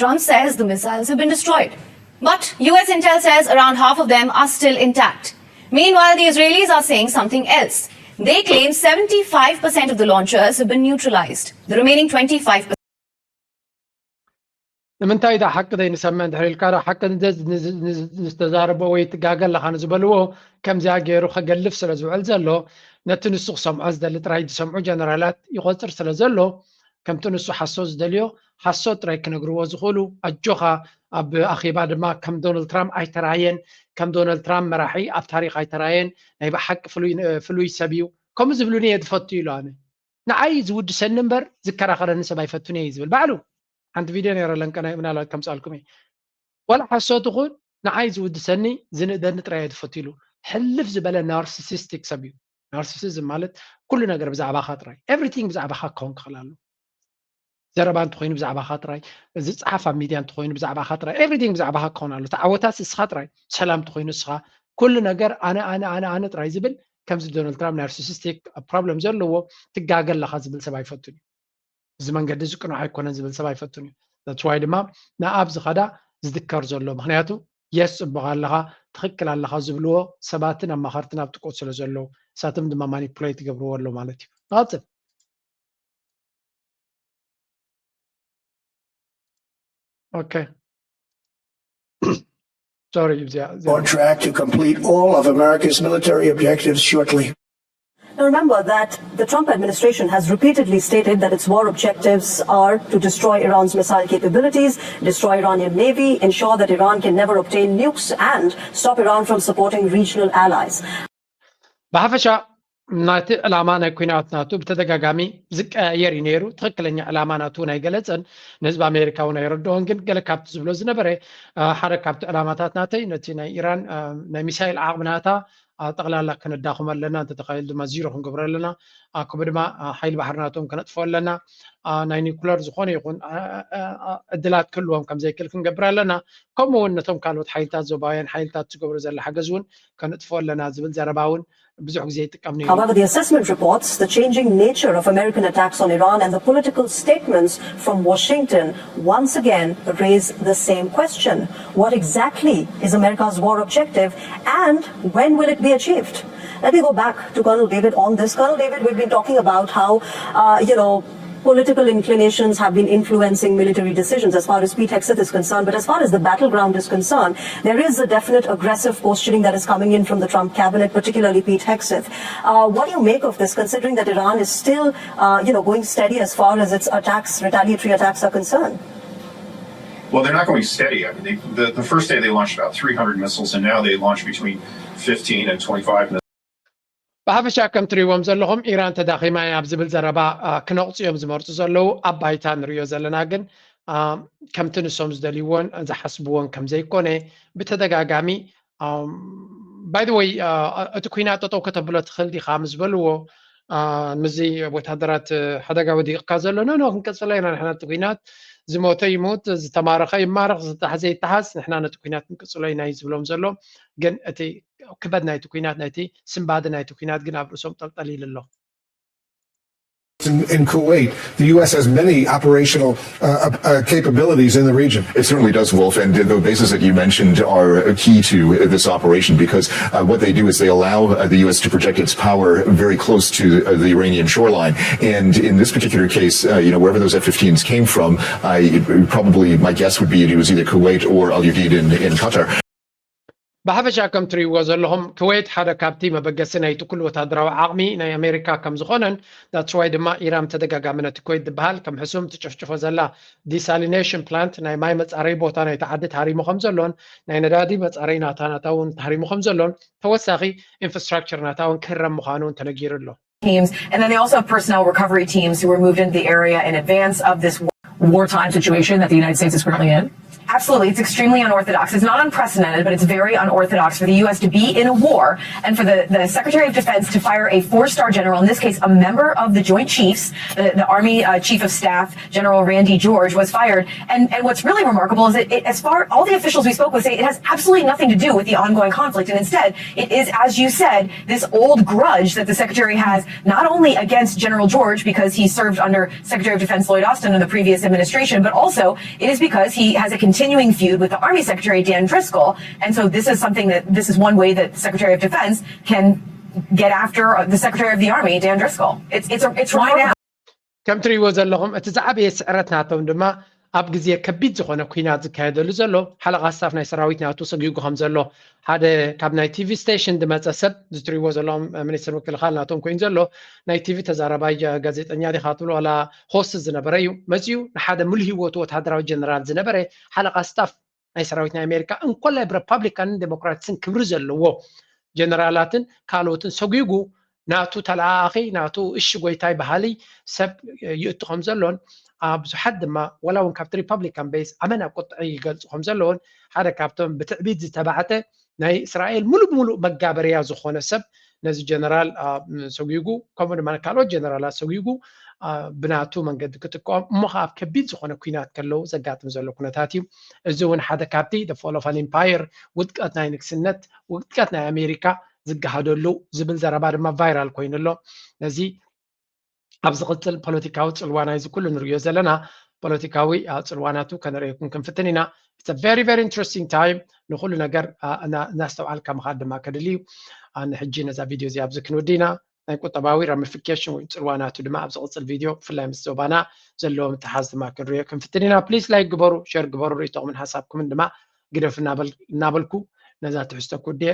Trump says the missiles have been destroyed, but U S intel says around half of them are still intact. Meanwhile, the Israelis are saying something else. They claim seventy-five percent of the launchers have been neutralized. The remaining twenty-five percent ንምንታይ ዳ ሓቂ ዘይንሰምዕ እንድሕር ኢልካ ዳ ሓቂ ዝተዛረቦ ወይ ትጋገ ኣለኻ ንዝበልዎ ከምዚኣ ገይሩ ከገልፍ ስለ ዝውዕል ዘሎ ነቲ ንሱ ክሰምዖ ዝደሊ ጥራይ ዝሰምዑ ጀነራላት ይቆፅር ስለ ዘሎ ከምቲ ንሱ ሓሶት ዝደልዮ ሓሶት ጥራይ ክነግርዎ ዝኽእሉ ኣጆኻ ኣብ ኣኼባ ድማ ከም ዶናልድ ትራምፕ ኣይተራየን ከም ዶናልድ ትራምፕ መራሒ ኣብ ታሪክ ኣይተራየን ናይ ብሓቂ ፍሉይ ሰብ እዩ ከምኡ ዝብሉኒ እየ ዝፈቱ ኢሉ ኣነ ንዓይ ዝውድሰኒ እምበር ዝከራኸረኒ ሰብ ኣይፈቱን እየ ዝብል ባዕሉ ሓንቲ ቪድዮ ነይረ ለንቀናይ ምናልባት ከምፃልኩም እየ ዋላ ሓሶት ይኹን ንዓይ ዝውድሰኒ ዝንእደኒ ጥራይ እየ ዝፈቱ ኢሉ ሕልፍ ዝበለ ናርሲሲስቲክ ሰብ እዩ ናርሲሲዝም ማለት ኩሉ ነገር ብዛዕባኻ ጥራይ ኤቭሪቲንግ ብዛዕባኻ ክኸውን ክኽእል ኣሎ ዘረባ እንተኮይኑ ብዛዕባኻ ጥራይ ዝፅሓፍ ኣብ ሚድያ እንተኮይኑ ብዛዕባኻ ጥራይ ኤቭሪቲንግ ብዛዕባኻ ክኸውን ኣሎ ተዓወታት እስኻ ጥራይ ሰላም እንተኮይኑ እስኻ ኩሉ ነገር ኣነ ኣነ ኣነ ኣነ ጥራይ ዝብል፣ ከምዚ ዶናልድ ትራምፕ ናርሲሲስቲክ ፕሮብለም ዘለዎ፣ ትጋገ ኣለኻ ዝብል ሰብ ኣይፈቱን እዩ። እዚ መንገዲ እዚ ቅኑዕ ኣይኮነን ዝብል ሰብ ኣይፈቱን እዩ። That's why ድማ ንኣብ ዝኸዳ ዝዝከር ዘሎ፣ ምክንያቱ የስ ጽቡቕ ኣለኻ፣ ትኽክል ኣለኻ ዝብልዎ ሰባትን ኣማኸርትን ኣብ ጥቆት ስለ ዘለዉ፣ እሳቶም ድማ ማኒፕሌት ይገብርዎ ኣለዉ ማለት እዩ። ንቐጽል። Okay. Sorry. On track to complete all of America's military objectives shortly. Now remember that the Trump administration has repeatedly stated that its war objectives are to destroy Iran's missile capabilities, destroy Iranian navy, ensure that Iran can never obtain nukes, and stop Iran from supporting regional allies. ብሓፈሻ ናይቲ ዕላማ ናይ ኩናት ናቱ ብተደጋጋሚ ዝቀያየር እዩ ነይሩ። ትኽክለኛ ዕላማ ናቱ እውን ኣይገለጸን፣ ንህዝቢ ኣሜሪካ እውን ኣይረድኦን። ግን ገለ ካብቲ ዝብሎ ዝነበረ ሓደ ካብቲ ዕላማታት ናተይ ነቲ ናይ ኢራን ናይ ሚሳይል ዓቕሚ ናታ ጠቕላላ ከነዳኽሞ ኣለና፣ እንተተኻኢሉ ድማ ዚሮ ክንገብሮ ኣለና። ከምኡ ድማ ሓይሊ ባሕሪ ናቶም ከነጥፍኦ ኣለና። ናይ ኒኩለር ዝኾነ ይኹን ዕድላት ክህልዎም ከምዘይክእል ክንገብር ኣለና። ከምኡ እውን ነቶም ካልኦት ሓይልታት ዞባውያን ሓይልታት ዝገብሮ ዘላ ሓገዝ እውን ከነጥፍኦ ኣለና ዝብል ዘረባ እውን ብዙሕ ግዜ ይጥቀም ነይሩ። However, the assessment reports, the changing nature of American attacks on Iran, and the political statements from Washington once again raise the same question. What exactly is America's war objective, and when will it be achieved? Let me go back to Colonel David on this. Colonel David, we've been talking about how, uh, you know, political inclinations have been influencing military decisions as far as Pete Hegseth is concerned. But as far as the battleground is concerned, there is a definite aggressive posturing that is coming in from the Trump cabinet, particularly Pete Hegseth. Uh, what do you make of this, considering that Iran is still, uh, you know, going steady as far as its attacks, retaliatory attacks are concerned? Well, they're not going steady. I mean, they, the, the first day they launched about three hundred missiles, and now they launch between fifteen and twenty-five missiles. ብሓፈሻ ከም ትሪእዎም ዘለኹም ኢራን ተዳኺማ እያ ኣብ ዝብል ዘረባ ክነቕፁ እዮም ዝመርፁ ዘለዉ። ኣብ ባይታ ንሪኦ ዘለና ግን ከምቲ ንሶም ዝደልይዎን ዝሓስብዎን ከም ዘይኮነ ብተደጋጋሚ፣ by the way፣ እቲ ኩናት ጠጠው ከተብሎ ትኽእል ዲኻ ምስ በልዎ፣ ምስዚ ወታደራት ሓደጋ ወዲቕካ ዘሎ ኖ ኖ ክንቀፅሎ ኢና ንሕና እቲ ኩናት፣ ዝሞተ ይሙት፣ ዝተማረኸ ይማረኽ፣ ዝተሓዘ ይተሓዝ፣ ንሕና ነቲ ኩናት ክንቅፅሎ ኢና እዩ ዝብሎም ዘሎ። ግን እቲ ክበድ ናይቲ ኩናት፣ ናይቲ ስንባደ ናይቲ ኩናት ግን ኣብ ርእሶም ጠልጠል ኢሉ ኣሎ። In, in Kuwait, the U S has many operational uh, uh, capabilities in the region. It certainly does, Wolf, and the bases that you mentioned are key to this operation because uh, what they do is they allow uh, the U S to project its power very close to uh, the Iranian shoreline. And in this particular case, uh, you know, wherever those F fifteens came from, I probably, my guess would be it was either Kuwait or Al Udeid in, in Qatar. ብሓፈሻ ከም ትሪእዎ ዘለኹም ኩዌት ሓደ ካብቲ መበገሲ ናይቲ ኩሉ ወታደራዊ ዓቕሚ ናይ ኣሜሪካ ከም ዝኾነን that's why ድማ ኢራን ተደጋጋሚ ነቲ ኩዌት ዝበሃል ከም ሕሱም ትጭፍጭፎ ዘላ desalination plant ናይ ማይ መፃረይ ቦታ ናይቲ ዓዲ ተሃሪሙ ከም ዘሎን ናይ ነዳዲ መፃረይ ናታ ናታ እውን ተሃሪሙ ከም ዘሎን ተወሳኺ infrastructure ናታ እውን ክህረም ምዃኑ እውን ተነጊሩ ኣሎ። teams. And then they also have personnel recovery teams who were moved into the area in advance of this wartime situation that the United States is currently in. Absolutely. It's extremely unorthodox. It's not unprecedented, but it's very unorthodox for the U S to be in a war and for the, the Secretary of Defense to fire a four star general, in this case, a member of the Joint Chiefs, the, the Army uh, Chief of Staff, General Randy George, was fired. And, and what's really remarkable is that it, as far all the officials we spoke with say it has absolutely nothing to do with the ongoing conflict. And instead, it is, as you said, this old grudge that the Secretary has not only against General George because he served under Secretary of Defense Lloyd Austin in the previous administration, but also it is because he has a continuing feud with the Army Secretary Dan Driscoll. And so this is something that this is one way that the Secretary of Defense can get after the Secretary of the Army, Dan Driscoll. It's it's a, it's right now. ከም ትሪእዎ ዘለኹም እቲ ዝዓበየ ስዕረት ናቶም ድማ ኣብ ግዜ ከቢድ ዝኾነ ኩናት ዝካየደሉ ዘሎ ሓለቓ ስታፍ ናይ ሰራዊት ናቱ ሰጊጉ ከም ዘሎ ሓደ ካብ ናይ ቲቪ ስቴሽን ዝመፀ ሰብ ዝትሪእዎ ዘለኹም ሚኒስትር ምክልኻል ናቶም ኮይኑ ዘሎ ናይ ቲቪ ተዛራባይ ጋዜጠኛ ዲኻ ትብሎ ዋላ ሆስት ዝነበረ እዩ መፂኡ ንሓደ ሙሉ ህይወቱ ወታደራዊ ጀነራል ዝነበረ ሓለቓ ስታፍ ናይ ሰራዊት ናይ ኣሜሪካ እንኮላይ ብረፓብሊካንን ዴሞክራትስን ክብሪ ዘለዎ ጀነራላትን ካልኦትን ሰጒጉ ናቱ ተለኣኣኺ ናቱ እሺ ጎይታይ በሃሊ ሰብ ይእቱ ከም ዘሎን ኣብ ብዙሓት ድማ ዋላ እውን ካብቲ ሪፓብሊካን ቤዝ ኣመና ቁጥዒ ይገልፁ ከም ዘለውን ሓደ ካብቶም ብትዕቢት ዝተባዕተ ናይ እስራኤል ሙሉእ ብሙሉእ መጋበርያ ዝኾነ ሰብ ነዚ ጀነራል ሰጒጉ ከምኡ ድማ ካልኦት ጀነራላት ሰጒጉ ብናቱ መንገዲ ክትቀኦም እሞ ከ ኣብ ከቢድ ዝኾነ ኩናት ከለዉ ዘጋጥም ዘሎ ኩነታት እዩ። እዚ እውን ሓደ ካብቲ the fall of an empire ውድቀት ናይ ንግስነት ውድቀት ናይ ኣሜሪካ ዝገሃደሉ ዝብል ዘረባ ድማ viral ኮይኑ ኣሎ። ነዚ ኣብ ዝቕፅል ፖለቲካዊ ፅልዋ ናይዚ ኩሉ ንሪኦ ዘለና ፖለቲካዊ ፅልዋናቱ ከነርእየኩም ክንፍትን ኢና። It's a very very interesting time። ንኩሉ ነገር እናስተውዓልካ ምኻድ ድማ ከድሊ እዩ። ንሕጂ ነዛ ቪድዮ እዚ ኣብዚ ክንውዲ ኢና። ናይ ቁጠባዊ ramification ወይ ፅልዋናቱ ድማ ኣብ ዝቕፅል ቪድዮ ብፍላይ ምስ ዞባና ዘለዎ ምትሓዝ ድማ ክንሪኦ ክንፍትን ኢና። Please like ግበሩ፣ share ግበሩ፣ ርእይቶኹምን ሓሳብኩምን ድማ ግደፉ እናበልኩ ነዛ ትሕዝቶ ክውድየ።